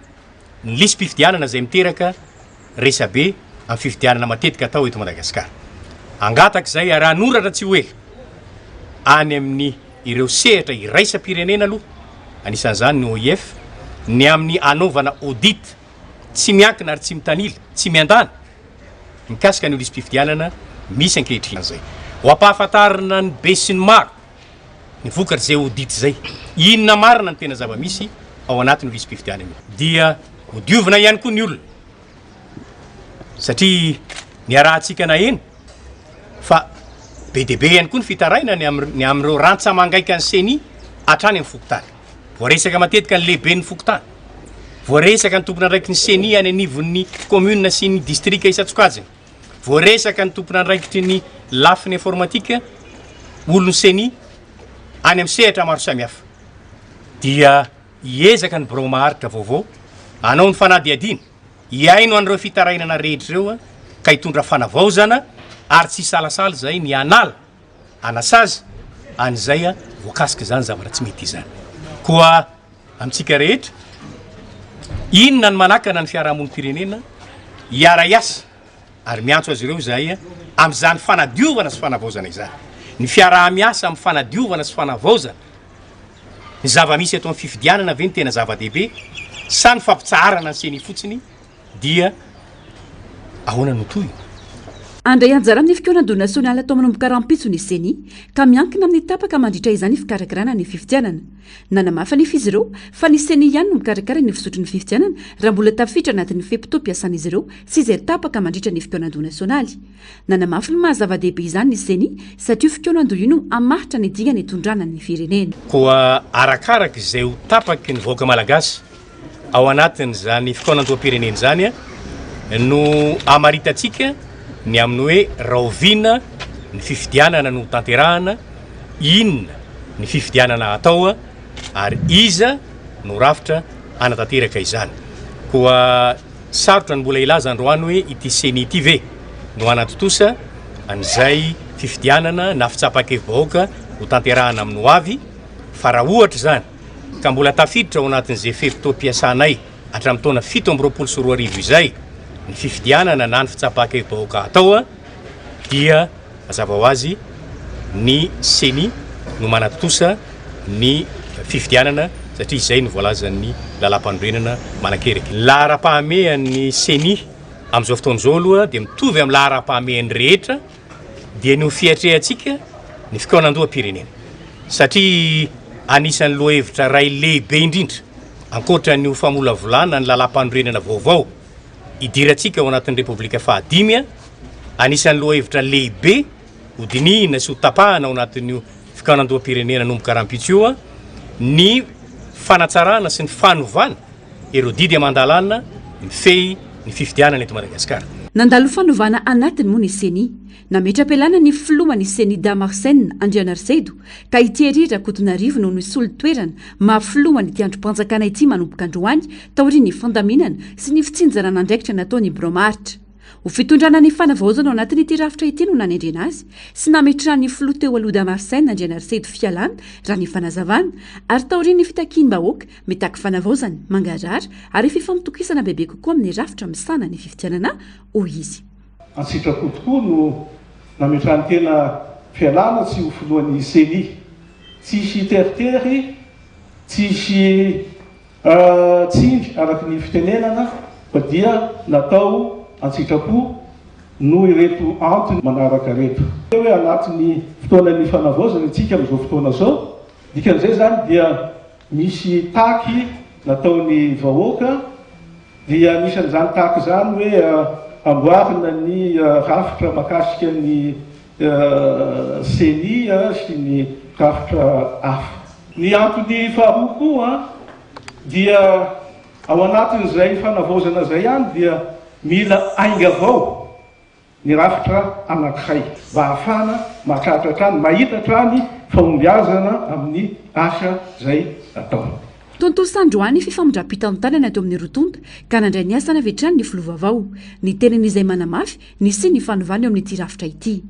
ny lisi-pifidianana izay miteraka resabe amin'ny fifidianana matetika atao eto Madagasikara. Hangataka izay ary hanoratra tsy ho ela any amin'ny ireo sehatra iraisam-pirenena aloha, anisan'izany ny OIF, ny amin'ny hanaovana audit tsy miankina ary tsy mitanila, tsy miandany mikasika an'io lisi-pifidianana misy ankehitriny izay. Ho ampahafantarina ny besinimaro ny vokatr'izay audit izay, inona marina ny tena zava-misy ao anatin'io lisi-pifidianana io. Dia hodiovina ihany koa ny olona satria niarahantsika naheno fa be dia be ihany koa ny fitarainana ny amin'ny ny amin'ireo rantsa-mangaikan'ny ceni hatrany amin'ny fokontany. Voaresaka matetika ny lehiben'ny fokontany, voaresaka ny tompon'andraikitry ny ceni any anivon'ny commune sy ny distrika isan-tsokajiny. Voaresaka ny tompon'andraikitry ny lafiny informatique, olon'ny ceni, any amin'ny sehatra maro samihafa. Dia hiezaka ny birao maharitra vaovao hanao ny fanadihadiana, hihaino an'ireo fitarainana rehetra ireo ka hitondra fanavaozana ary tsy hisalasala izay ny hanala, hanasazy an'izay voakasik'izany zavatra tsy mety izany. Koa amintsika rehetra, inona no manakana ny fiarahamonim-pirenena hiara-hiasa ary miantso azy ireo izahay amin'izany fanadiovana sy fanavaozana izany. Ny fiaraha-miasa amin'ny fanadiovana sy fanavaozana ny zava-misy eto amin'ny fifidianana ve no tena zava-dehibe sa ny fampitsaharana ny ceni fotsiny dia ahoana no tohiny?
Handray anjara amin'ny fikaonandoha nasionaly atao manomboka rahampitso ny Ceni, ka miankina amin'ny tapaka mandritra izany fikarakarana ny fifidianana. Nanamafy anefa izy ireo fa ny Ceni ihany no mikarakara ny fizotry ny fifidianana raha mbola tafiditra anatin'ny fe-potoam-piasan'izy ireo sy izay tapaka mandritra ny fikaonandoha nasionaly. Nanamafy ny maha zava-dehibe izany ny Ceni satria io fikaonandoha io no hamaritra ny dingana hitondrana ny firenena.
Koa arakaraka izay ho tapaky ny vahoaka malagasy Ao anatin'izany fikaonandoham-pirenena izany no hamaritantsika ny amin'ny hoe rahoviana ny fifidianana no hotanterahana, inona ny fifidianana hatao ary iza no rafitra hanatanteraka izany. Koa sarotra ny mbola hilaza androany hoe ity Ceni ity ve no hanatontosa an'izay fifidianana na fitsapan-kevi-bahoaka hotanterahana amin'ny ho avy fa raha ohatra izany ka mbola tafiditra ao anatin'izay fe-potoam-piasanay hatramin'ny taona 2027 izay ny fifidianana na ny fitsapan-kevi-bahoaka hatao dia mazava ho azy ny Ceni no manatontosa ny fifidianana satria izay no voalazan'ny lalàmpanorenana manan-kery. Ny laharam-pahamehan'ny Ceni amin'izao fotoana izao aloha dia mitovy amin'ny laharam-pahamehan'ny rehetra dia ny ho fiatrehantsika ny fikaonandoham-pirenena satria anisan'ny lohahevitra iray lehibe indrindra ankoatra ny ho famolavolana ny lalàmpanorenana vaovao hidirantsika ao anatin'ny Repoblika fahadimy. Anisan'ny lohahevitra lehibe hodinihina sy hotapahana ao anatin'io fikaonandoham-pirenena hanomboka rahampitso io ny fanatsarana sy ny fanovana ireo didy aman-dalàna mifehy ny fifidianana eto Madagasikara.
Nandalo fanovana anatiny moa ny Ceni. Nametra-pialana ny filohan'ny Ceni Dama Arsène Andrianarisedo ka i Thierry Rakotonarivo no nisolo toerana maha filohan'ity andrim-panjakana ity manomboka androany taorian'ny fandaminana sy ny fitsinjarana andraikitra nataon'ny birao maharitra. Ho fitondrana ny fanavaozana ao anatin'ity rafitra ity no nanendrena azy sy nametrahan'ny filoha teo aloha Dama Arsène Andrianarisedo fialana raha ny fanazavana ary taorian'ny fitakiam-bahoaka mitaky fanavaozana, mangarahara ary fifampitokisana bebe kokoa amin'ny rafitra misahana ny fifidianana, hoy izy.
An-tsitrapo tokoa no nametrahany tena fialana tsy ho filohan'ny Ceni. Tsy hisy teritery, tsy hisy tsindry araka ny fitenenana fa dia natao an-tsitrapo noho ireto antony manaraka ireto. Hoe anatin'ny fotoanan'ny fanavaozana isika amin'izao fotoana izao, dikan'izay izany dia misy taky nataon'ny vahoaka, Dia anisan'izany tahaka izany hoe amboarina ny rafitra mahakasika ny Ceni sy ny rafitra hafa. Ny antony faharoa koa dia ao anatin'izay fanavaozana izay ihany dia mila ainga vao. ny rafitra anankiray mba hahafahana mahatratra hatrany, mahita hatrany fahombiazana amin'ny asa izay atao.
Tontosa androany fifamindram-pitantanana teo amin'ny roa tonta ka nandray ny asany avy hatrany ny filoha vaovao. Ny tenany izay manamafy ny hisian'ny fanovana eo amin'ity rafitra ity.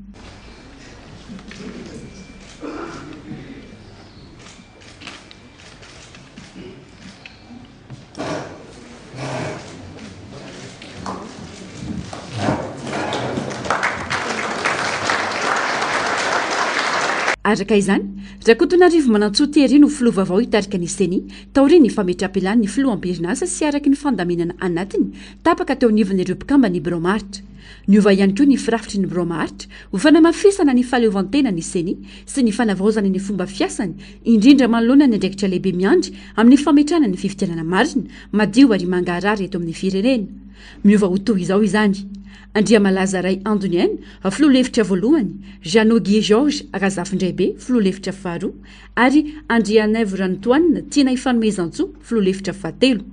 Araka izany, Rakotonarivo Manantsoa Thierry no filoha vaovao hitarika ny Ceni, taorian'ny fametraham-pilan'ny filoham-pirinasa sy araka ny fandaminana anatiny tapaka teo anivon'ireo mpikamban'ny birao maharitra. Niova ihany koa ny firafitry ny birao maharitra ho fanamafisana ny fahaleovantenan'ny Ceni sy ny fanavaozana ny fomba fiasany, indrindra manoloana ny andraikitra lehibe miandry amin'ny fametrahana ny fifidianana marina, madio ary mangarahara eto amin'ny firenena. Miova ho toy izao izany. Andriamalaza Ray Andoniaina, filoha lefitra voalohany, Jeannot Guy Georges Razafindraibe, filoha lefitra faharoa, ary Andrianaivo Ranotoanina Tiana Ifanomezantsoa, filoha lefitra fahatelo.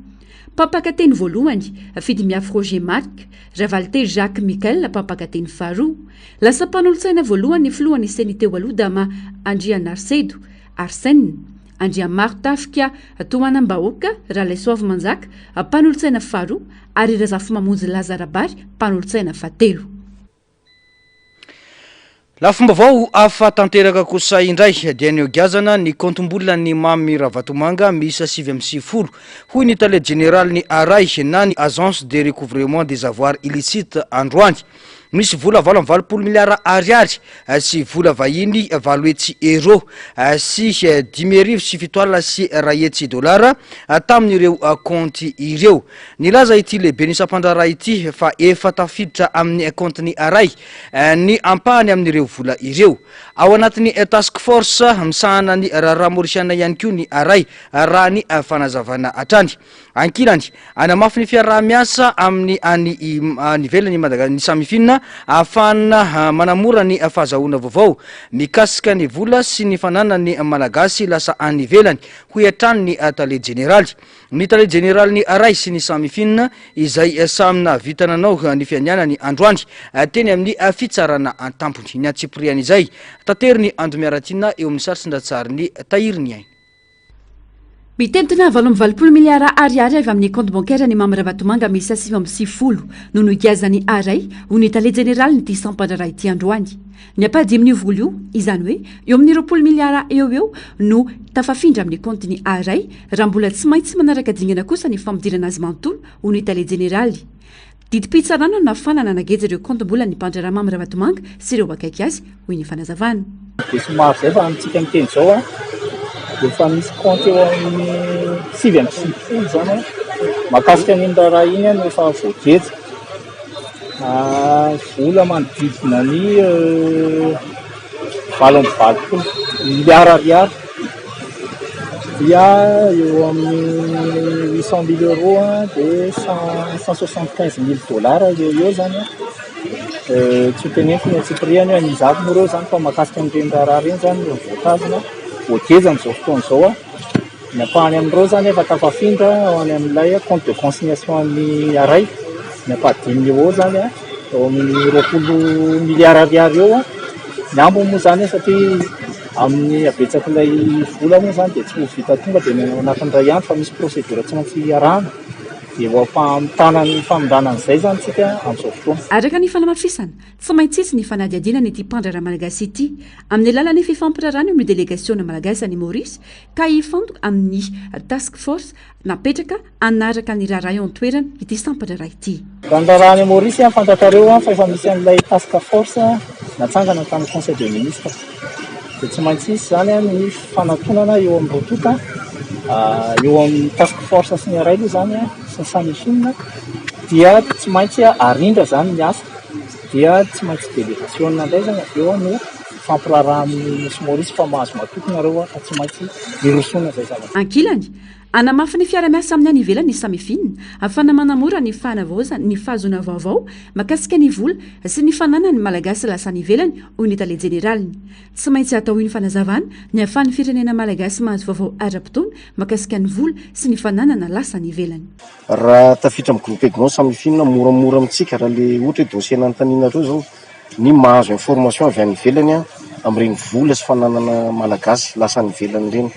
Mpampakateny voalohany, Fidimiafy Roger Marc, Ravalitelo Jacques Michael, mpampakateny faharoa. Lasa mpanolotsaina voalohany ny filohan'ny Ceni teo aloha Dama Andrianarisedo Arsène. Andriamarotafika Tohanam-bahoaka, Ralaisoavimanjaka, mpanolotsaina faharoa, ary Razafimamonjy Laza Rabary, mpanolotsaina fahatelo.
Lafim-baovao hafa tanteraka kosa indray dia nihogiazana ny kaontim-bolan'ny Mamy Ravatomanga miisa 99, hoy ny tale jeneralin'ny ARAI na ny Agence de recouvrement des avoirs illicites androany. Misy vola 88 miliara ariary sy vola vahiny 800 euros sy 75 100 dolara tamin'ireo kaonty ireo. Nilaza ity lehiben'ny sampandraharaha ity fa efa tafiditra amin'ny kaontiny Aray ny ampahany amin'ireo vola ireo. Ao anatin'ny task force misahana ny raharaha maorisiana ihany koa ny Aray raha ny fanazavana hatrany. Ankilany, hanamafy ny fiaraha-miasa amin'ny any ivelany ny Samifin ahafahana manamora ny fahazahoana vaovao mikasika ny vola sy ny fananan'ny Malagasy lasa any ivelany, hoy hatrany ny tale jeneraly. Ny tale jeneralin'ny Aray sy ny Samifin izay samy nahavita nanao ny fianianany androany teny amin'ny fitsarana an-tampony. Ny antsipirian'izay, taterin'i Ando Miaratiana eo amin'ny sary sy ny ratsarin'i Tahiry Ny Aina.
Mitentina 88 miliara ariary avy amin'ny kaonty bankaire ny Mamy Ravatomanga miisa 99 no nogiazan'ny Aray ho ny tale jeneralin'ity sampan-draharaha ity androany. Ny ampahadimin'io vola io, izany hoe eo amin'ny 20 miliara eo ho eo no tafafindra amin'ny kaontiny Aray raha mbola tsy maintsy manaraka dingana kosa ny fampidirana azy manontolo ho ny tale jeneraly. Didim-pitsarana no nahafahana nanageja ireo kaontim-bolan'ny mpandraharaha Mamy Ravatomanga sy ireo akaiky azy, hoy ny fanazavana.
Dia somary izay fa amintsika miteny izao an, dia efa misy kaonty eo amin'ny 99 izany an, mahakasika an'iny raharaha iny an no efa voageja. Vola manodidina ny 88 miliara ariary dia eo amin'ny 800 mille euros dia 175 mille dollars eo ho eo izany an. Tsy ho teneniko ny antsipiriany hoe an'iza avy moa ireo izany fa mahakasika an'ireny raharaha ireny izany no voatazona, voageja amin'izao fotoana izao. Ny ampahany amin'ireo izany efa tafafindra ho any amin'ilay compte de consignation an'ny Aray. Ny ampahadiminy eo ho eo izany eo amin'ny 20 miliara ariary eo. Ny ambiny moa izany satria amin'ny habetsak'ilay vola moa izany dia tsy ho vita tonga dia ao anatin'ny iray andro fa misy procédure tsy maintsy arahana. Dia eo am-pamitana ny famindrana an'izay izany isika amin'izao fotoana.
Araka ny fanamafisana, tsy maintsy hisy ny fanadihadiana an'ity mpandraharaha malagasy ity, amin'ny alalan'ny fifampiraharahana eo amin'ny delegasiona malagasy any Maorisy, ka hifantoka amin'ny Task Force napetraka hanaraka ny raharaha eo an-toerana ity sampan-draharaha ity.
Raha ny raharaha any Maorisy, fantatrareo fa efa misy an'ilay Task Force natsangana tamin'ny Conseil des Ministres. Dia tsy maintsy hisy izany ny fanatonana eo amin'ny roa tonta, eo amin'ny Task Force sy ny iray aloha izany sy ny Samifin, dia tsy maintsy arindra izany ny asa, dia tsy maintsy delegasiona indray izany avy eo no mifampiraharaha amin'ny Nosy Maurice fa mahazo matoky nareo fa tsy maintsy hirosoana izay zavatra.
Ankilany, hanamafy ny fiara-miasa amin'ny any ivelany ny Samifin, ahafahana manamora ny fanavaozana ny fahazoana vaovao mahakasika ny vola sy ny fananan'ny Malagasy lasa any ivelany, hoy ny tale jeneraliny. Tsy maintsy atao io ny fanazavana ny ahafahan'ny firenena malagasy mahazo vaovao ara-potoana mahakasika ny vola sy ny fananana lasa any ivelany.
Raha tafiditra amin'ny groupe Egmont Samifin moramora amintsika raha le ohatra hoe dossier nanontanianareo zao ny mahazo information avy any ivelany amin'ireny vola sy fananana malagasy lasa any ivelany ireny.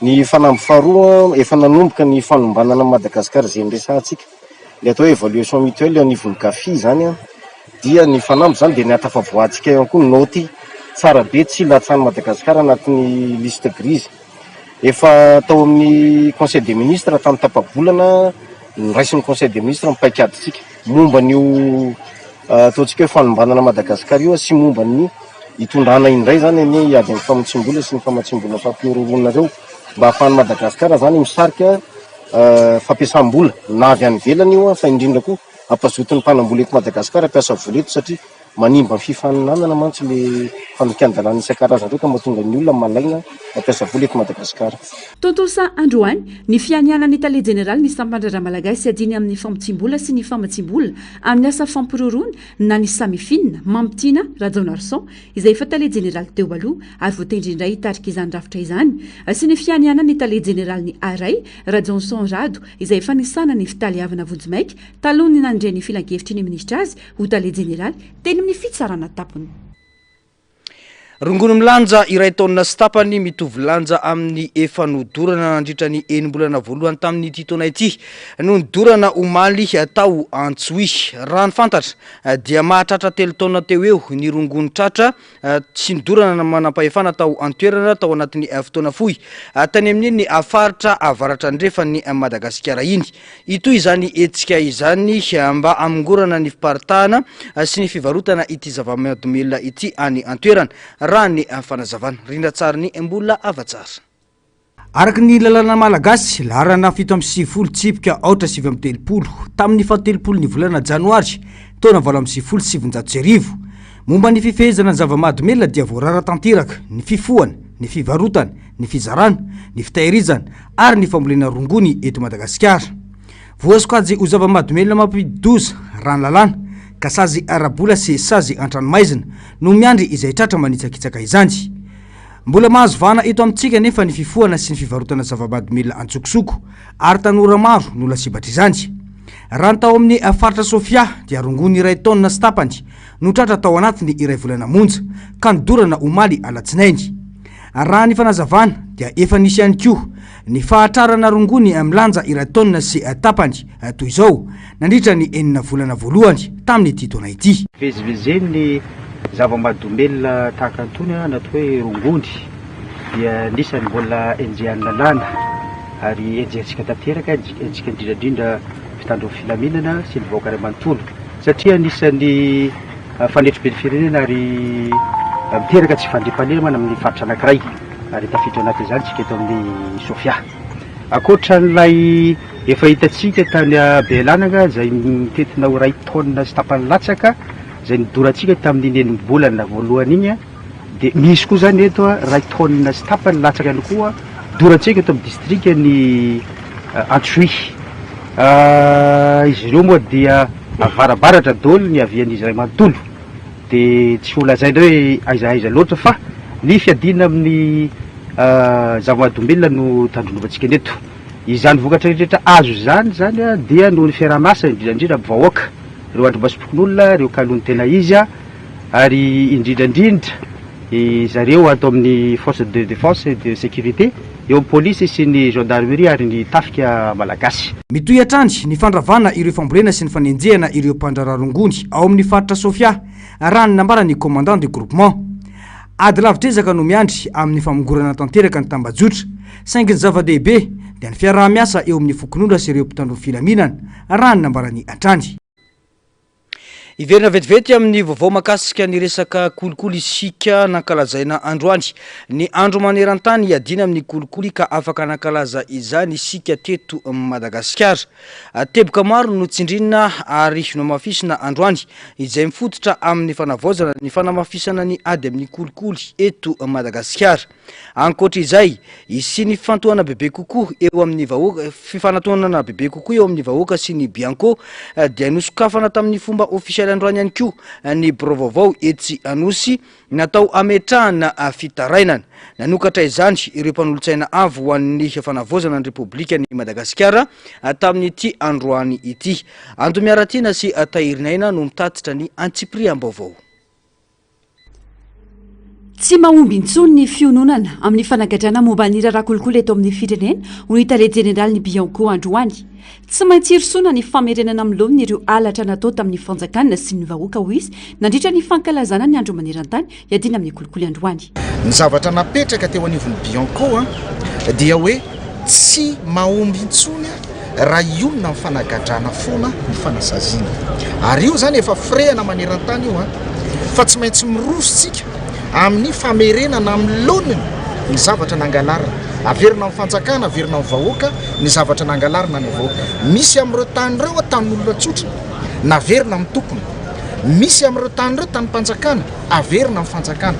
Ny fanamby faharoa, efa nanomboka ny fanombanana an'i Madagasikara izay niresahantsika, ilay atao hoe évaluation mutuelle eo anivon'ny GAFI izany dia ny fanamby izany dia ny hahatafavoahantsika ihany koa naoty tsara be tsy hilatsahan'i Madagasikara anatin'ny liste grise. Efa tao amin'ny conseil des ministres tamin'ny tapa-bolana noraisin'ny conseil des ministres ny paikadintsika momba an'io ataontsika hoe fanombanana Madagasikara io sy momba ny hitondrana indray izany ny ady amin'ny famotsiam-bola sy ny famatsiam-bola fampihorohoroana ireo mba hahafahan'i Madagasikara izany misarika fampiasam-bola na avy any ivelany io fa indrindra koa hampazoto ny mpanam-bola eto Madagasikara hampiasa vola eto satria Manimba ny fifaninanana mantsy le fandikan-dalàna isan-karazany ireo ka mahatonga ny olona malaina mampiasa vola eto Madagasikara.
Tontosa androany ny fianianan'ny tale jeneralin'ny sampan-draharaha malagasy adiny amin'ny famotsiam-bola sy ny famatsiam-bola amin'ny asa fampiroroana na ny Samifin, Mamitiana Rajaonarison, izay efa tale jeneraly teo aloha ary voatendry indray hitarika izany rafitra izany, sy ny fianianan'ny tale jeneralin'ny Aray, Rajohnson Rado, izay efa nisahana ny fitaleavana vonjimaika talohan'ny nanendren'ny filankevitry ny minisitra azy ho tale jeneraly teny amin'ny fitsarana tampony.
Rongony milanja iray taonina sy tapany mitovy lanja amin'ny efa nodorana nandritra ny enim-bolana voalohany tamin'ity taona ity no nodorana omaly tao Antsohihy. Raha ny fantatra dia mahatratra telo taona teo eo ny rongony tratra Tsy nodorana ny manampahefana tao an-toerana tao anatin'ny fotoana fohy tany amin'iny faritra avaratra andrefan'i Madagasikara iny. Hitohy izany hetsika izany mba hamongorana ny fiparitahana sy ny fivarotana ity zava-mahadomelina ity any an-toerana, raha ny fanazavana. Rindran-tsarin'i Mbola Havatsara.
Araka ny lalàna malagasy, laharana 97 tsipika aotra 39, tamin'ny fahatelopolo ny volana janoary, taona 1998, momba ny fifehezana ny zava-mahadomelina dia voarara tanteraka ny fifohana, ny fivarotana, ny fizarana, ny fitahirizana ary ny fambolena rongony eto Madagasikara. Voasokajy ho zava-mahadomelina mampidi-doza, raha ny lalàna, ka sazy ara-bola sy sazy an-tranomaizina no miandry izay tratra manitsakitsaka izany. Mbola mahazo vahana eto amintsika anefa ny fifohana sy ny fivarotana zava-mahadomelina an-tsokosoko ary tanora maro no lasibatr'izany. Raha ny tao amin'ny faritra Sofia dia rongony iray taonina sy tapany no tratra tao anatin'ny iray volana monja ka nodorana omaly alatsinainy. Raha ny fanazavana dia efa nisy ihany koa ny fahatrarana rongony milanja iray taonina sy tapany toy izao nandritra ny enina volana voalohany tamin'ity taona ity.
Vezivezen'ny zava-mahadomelina tahaka an'itony na atao hoe rongony dia anisan'ny mbola enjehan'ny lalàna ary enjehantsika tanteraka, enjehantsika indrindra indrindra mpitandro ny filaminana sy ny vahoaka iray manontolo satria anisan'ny fanetriben'ny firenena ary miteraka tsy fandriampahalemana amin'ny faritra anankiray ary tafiditra anatin'izany isika eto amin'ny Sofia. Ankoatra an'ilay efa hitantsika tany Bealanana izay mitentina ho iray taonina sy tapany latsaka izay nidorantsika tamin'iny enim-bolana voalohany iny dia misy koa izany eto iray taonina sy tapany latsaka ihany koa dorantsika eto amin'ny distrikan'i Antsohihy. Izy ireo moa dia avarabaratra daholo ny havian'izy iray manontolo. Dia tsy ho lazaina hoe aiza aiza loatra fa ny fiadiana amin'ny zava-mahadomelina no tandrondrovantsika ny eto. Izany vokatra rehetra azo izany izany dia noho ny fiaraha-miasa indrindra indrindra amin'ny vahoaka, ireo andrimasom-pokonolona, ireo kalon'ny tena izy ary indrindra indrindra zareo ato amin'ny force de défense et de sécurité, eo amin'ny polisy sy ny gendarmerie ary ny tafika malagasy.
Mitohy hatrany ny fandravana ireo fambolena sy ny fanenjehana ireo mpandraharaha rongony ao amin'ny faritra Sofia, raha ny nambaran'ny commandant de groupement. Ady lavitr'ezaka no miandry amin'ny famongorana tanteraka ny tambajotra, saingy ny zava-dehibe dia ny fiaraha-miasa eo amin'ny fokonolona sy ireo mpitandro ny filaminana, raha ny nambarany hatrany. Hiverina vetivety amin'ny vaovao mahakasika ny resaka kolikoly isika nankalazaina androany. Ny andro maneran-tany hiadiana amin'ny kolikoly ka afaka nankalaza izany isika teto Madagasikara. Teboka maro no tsindrina ary nohamafisina androany izay mifototra amin'ny fanavaozana ny fanamafisana ny ady amin'ny kolikoly eto Madagasikara. Ankoatra izay, hisian'ny fifantohana bebe kokoa eo amin'ny vahoaka, fifanantonana bebe kokoa eo amin'ny vahoaka sy ny Bianco, dia nosokafana tamin'ny fomba ofisialy androany ihany koa ny birao vaovao etsy Anosy natao hametrahana fitarainana. Nanokatra izany ireo mpanolotsaina avo ho an'ny fanavaozana ny Repoblikan'i Madagasikara tamin'ity androany ity. Antomiaratiana sy Tahirinaina no mitatitra ny antsipiriam-baovao.
Tsy mahomby intsony ny fiononana amin'ny fanagadrana momba ny raharaha kolikoly eto amin'ny firenena, hoy ny tale jeneralin'ny Bianco androany. Tsy maintsy hirosoana ny famerenana amin'ny laoniny ireo halatra natao tamin'ny fanjakana sy ny vahoaka, hoy izy, nandritra ny fankalazana ny andro maneran-tany hiadiana amin'ny kolikoly androany.
Ny zavatra napetraka teo anivon'ny Bianco dia hoe tsy mahomby intsony raha hionona amin'ny fanagadrana foana ny fanasaziana. Ary io izany efa firehana maneran-tany io an! Fa tsy maintsy miroso tsika amin'ny famerenana amin'ny laoniny ny zavatra nangalarina. Averina amin'ny fanjakana, averina amin'ny vahoaka ny zavatra nangalarina ny vahoaka. Misy amin'ireo tany ireo tanin'olona tsotra, naverina amin'ny tompony. Misy amin'ireo tany ireo tanim-panjakana, averina amin'ny fanjakana.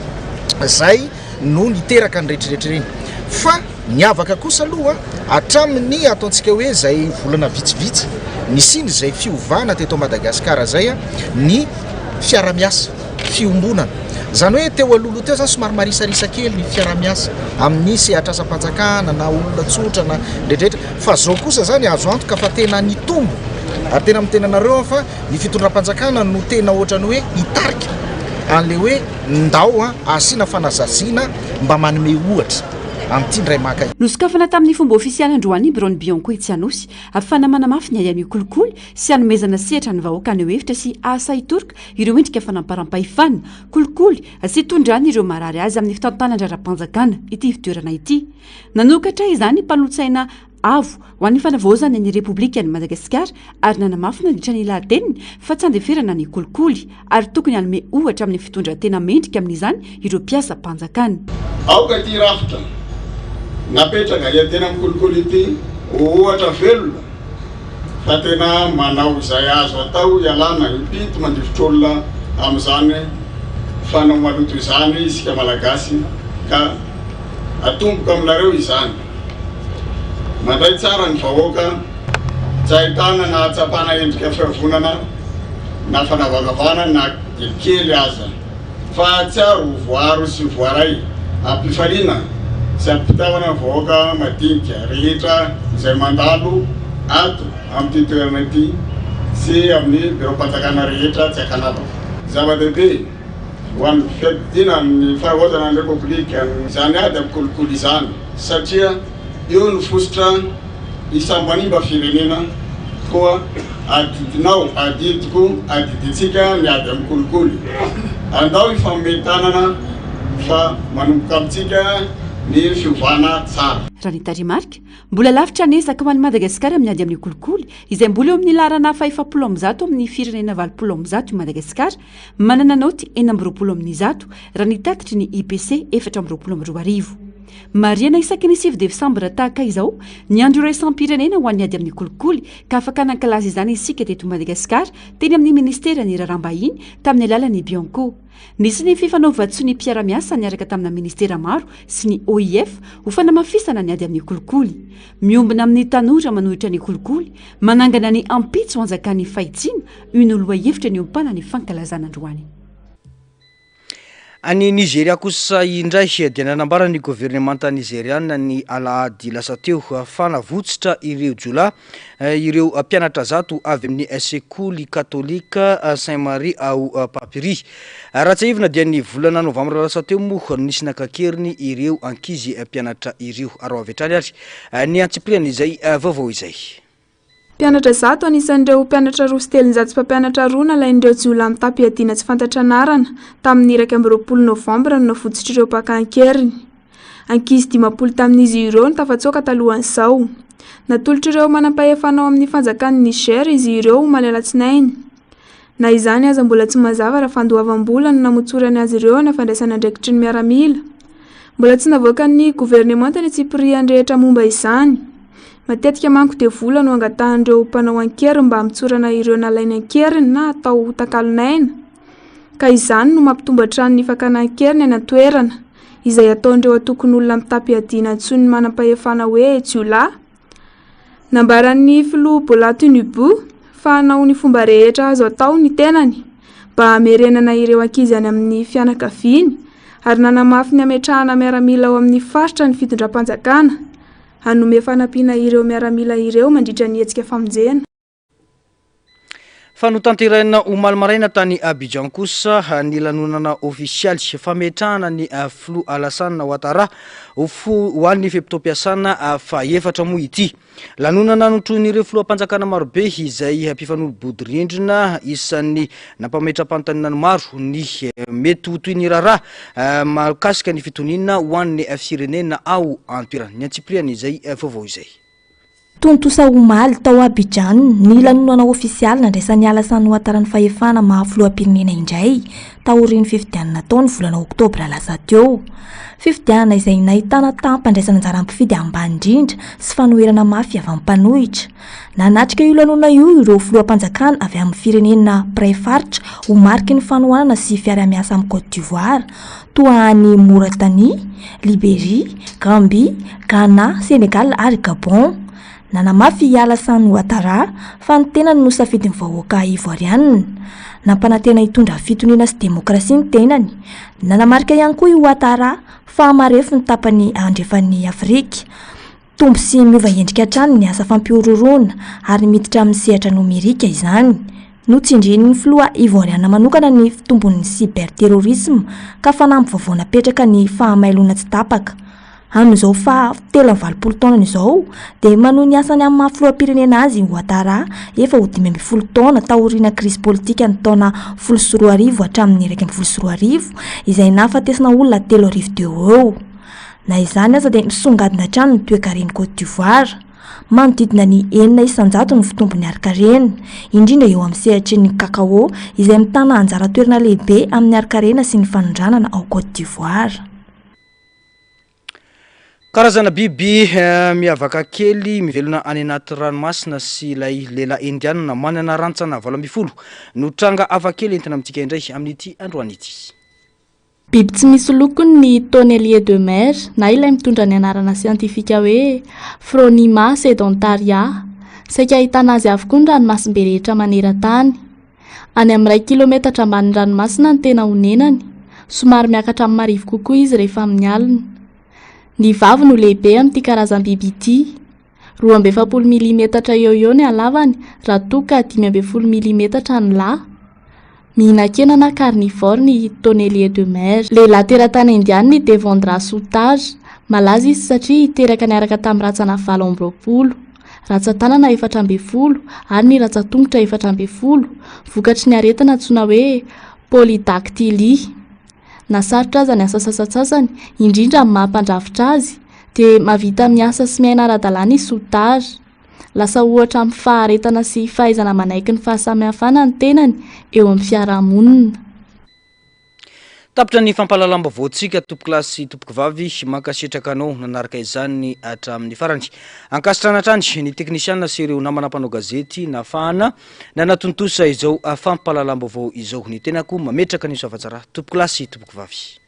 Izay no niteraka ny retraretra ireny. Fa niavaka kosa aloha hatramin'ny ataontsika hoe izay volana vitsivitsy nisiany izay fiovana teto Madagasikara izay ny fiara-miasa, fiombonana. Izany hoe teo alohaloha teo izany somary marisarisa kely ny fiara-miasa amin'ny sehatr'asam-panjakana na olona tsotra na retraretra fa izao kosa izany azo antoka fa tena nitombo ary tena miteny anareo aho fa ny fitondram-panjakana no tena ohatran'ny hoe hitarika an'ilay hoe Ndao an, asiana fanazaziana mba manome ohatra amin'ity indray maka ity.
Nosokafana tamin'ny fomba ofisialy androany ny biraon'ny Bianco etsy Anosy, ahafahana manamafy ny ahiahy mikolikoly sy hanomezana sehatra ny vahoaka haneho hevitra sy hahasahy hitoroka ireo endrika fanamparam-pahefana, kolikoly sy hitondrany ireo marary azy amin'ny fitantanan-draharaham-panjakana ity ivontoerana ity. Nanokatra izany ny mpanolotsaina Avo ho an'ny fanavaozana ny Repoblikan'i Madagasikara ary nanamafy nandritra ny lahateniny fa tsy andeferana ny kolikoly ary tokony hanome ohatra amin'ny fitondran-tena mendrika amin'izany ireo mpiasam-panjakana.
Aoka ity rafitra napetraka hiadiana amin'ny kolikoly ity ho ohatra velona fa tena manao izay azo atao hialana impito mandifotr'olona amin'izany fanao maloto izany isika Malagasy ka atomboka aminareo izany. Mandray tsara ny vahoaka, tsy ahitana na ahatsapana endrika fiavonana na fanavakavahana na dia kely aza, fa hahatsiaro ho voaaro sy voaray am-pifaliana sy am-pitiavana ny vahoaka madinika rehetra izay mandalo ato amin'ity toerana ity sy amin'ny biraom-panjakana rehetra tsy ankanavaka. Zava-dehibe ho an'ny fiadiana ny fanavaozana ny Repoblika izany ady amin'ny kolikoly izany satria io no fositra isambanimba firenena koa adidinao, adidiko, adidintsika ny ady amin'ny kolikoly. Andao hifanome tanana fa manomboka amintsika ny fiovana tsara.
Raha ny tarehimarika, mbola lavitra ny ezaka ho an'i Madagasikara amin'ny ady amin'ny kolikoly, izay mbola eo amin'ny laharana faha-140 amin'ny firenena 180 i Madagasikara, Manana naoty 126 raha ny tatitry ny IPC 2024. Marihana isaky ny sivy desambra tahaka izao ny andro iraisam-pirenena ho an'ny ady amin'ny kolikoly ka afaka nankalaza izany isika teto Madagasikara teny amin'ny ministeran'ny raharaham-bahiny tamin'ny alalan'ny Bianco. Nisy ny fifanaovan-tsonia mpiara-miasa niaraka tamina ministera maro sy ny OIF ho fanamafisana ny ady amin'ny kolikoly. Miombona amin'ny tanora manohitra ny kolikoly, manangana ny ampitso hanjakan'ny fahitsiana, io no lohahevitra niompanan'ny fankalazana androany.
Any Nizeria kosa indray dia nanambara ny governemanta nizeriana ny alahady lasa teo fa navotsitra ireo jiolahy ireo mpianatra zato avy amin'ny sekoly katolika Saint Marie ao Papiri. Raha tsiahivina dia ny volana novambra lasa teo moa no nisy naka an-keriny ireo ankizy mpianatra ireo. Araho avy hatrany ary ny antsipirian'izay vaovao izay.
Mpianatra zato, anisan'ireo mpianatra 302 sy mpampianatra roa nalain'ireo jiolahy mitam-piadiana tsy fantatra anarana, tamin'ny 21 novambra no navotsitr'ireo mpaka an-keriny. Ankizy 50 tamin'izy ireo no tafatsoaka talohan'izao. Natolotr'ireo manampahefana ao amin'ny fanjakan'i Niger izy ireo omaly alatsinainy. Na izany aza mbola tsy mazava raha fandoavam-bola no namotsorany azy ireo na fandraisana andraikitry ny miaramila. Mbola tsy navoakan'ny governemanta ny antsipiriany rehetra momba izany. Matetika manko dia vola no angatahan'ireo mpanao an-keriny mba hamotsorana ireo nalainy an-keriny na atao ho takalon'aina. Ka izany no mampitombo hatrany ny fakana an-keriny any an-toerana, izay ataon'ireo antokon'olona mitam-piadiana antsoin'ny manam-pahefana hoe jiolahy. Nambaran'ny filoha Bola Tinubu fa hanao ny fomba rehetra azo atao ny tenany mba hamerenana ireo ankizy any amin'ny fianakaviany ary nanamafy ny hametrahana miaramila ao amin'ny faritra ny fitondram-panjakana hanome fanampiana ireo miaramila ireo mandritra ny hetsika famonjena.
Fa notanterahina omaly maraina tany Abidjan kosa ny lanonana ofisialy fametrahana ny filoha Alassane Ouattara ho ho an'ny fe-potoam-piasana fahefatra moa ity. Lanonana notronin'ireo filoham-panjakana marobe izay mpifanolo-bodirindrina isan'ny nampametra-panontaniana ny maro ny mety ho toy ny raharaha mahakasika ny fitoniana ho an'ny firenena ao an-toerana. Ny antsipiriany izay vaovao izay.
Tontosa omaly, tao Abidjan, ny lanonana ofisialy nandraisan'i Alassane Ouattara ny fahefana maha filoham-pirenena indray, taorian'ny fifidianana natao ny volana oktobra lasa teo. Fifidianana izay nahitana taham-pandraisana anjara mpifidy ambany indrindra sy fanoherana mafy avy amin'ny mpanohitra. Nanatrika io lanonana io ireo filoham-panjakana avy amin'ny firenena mpiray faritra ho mariky ny fanohanana sy fiaraha-miasa amin'i Côte d'Ivoire, toa an'i Moritania, Liberia, Gambia, Ghana, Sénégal ary Gabon. Nanamafy i Alassane Ouattara fa ny tenany no safidin'ny vahoaka Ivoarianina. Nampanantena hitondra fitoniana sy demokrasia ny tenany. Nanamarika ihany koa i Ouattara fa marefo ny tapany andrefan'i Afrika. Mitombo sy miova endrika hatrany ny asa fampihorohoroana ary miditra amin'ny sehatra nomerika izany. Notsindrian'ny filoha Ivoariana manokana ny fitombon'ny cyberterrorisme ka fanamby vaovao napetraka ny fahamailoana tsy tapaka. Amin'izao faha 83 taonany izao dia manohy ny asany amin'ny maha filoham-pirenena azy i Ouattara efa ho 15 taona taoriana krizy politika ny taona 2010 hatramin'ny 2011 izay nahafatesana olona 3000 teo ho eo. Na izany aza dia misongadina hatrany ny toekaren'i Côte d'Ivoire. Manodidina ny 6% ny fitombon'ny harinkarena, indrindra eo amin'ny sehatry ny cacao izay mitana anjara toerana lehibe amin'ny harinkarena sy ny fanondranana ao Côte d'Ivoire.
Karazana biby miavaka kely mivelona any anaty ranomasina sy ilay lehilahy indianina manana rantsana 18 no tranga hafakely entina amintsika indray amin'ity androany ity.
Biby tsy misy lokony ny tonnelier de mer na ilay mitondra ny anarana siantifika hoe Phronima sedentaria. Saika ahitana azy avokoa ny ranomasimbe rehetra maneran-tany. Any amin'ny iray kilometatra ambanin'ny ranomasina no tena onenany. Somary miakatra amin'ny marivo kokoa izy rehefa amin'ny alina. Ny vavy no lehibe amin'ity karazam-biby ity. 42 milimetatra eo ho eo ny halavany raha toa ka 15 milimetatra ny lahy. Mihinan-kena na carnivore ny tonnelier de mer. Lehilahy teratany indianina i Devendra Sutar. Malaza izy satria teraka niaraka tamin'ny rantsana 28, rantsan-tanana 14 ary ny rantsan-tongotra 14, vokatry ny aretina antsoina hoe polydactylie. Na sarotra aza ny asa sasantsasany, indrindra amin'ny maha mpandrafitra azy, dia mahavita miasa sy miaina ara-dalàna i Soutar. Lasa ohatra amin'ny faharetana sy fahaizana manaiky ny fahasamihafana ny tenany eo amin'ny fiarahamonina.
Tapitra ny fampahalalam-baovaontsika tompokolahy sy tompokovavy, mankasitraka anao nanaraka izany hatramin'ny farany. Ankasitrahana hatrany ny teknisiana sy ireo namana mpanao gazety nahafahana Nanatontosa izao fampahalalam-baovao izao ny tenako mametraka ny soavatsara tompokolahy sy tompokovavy.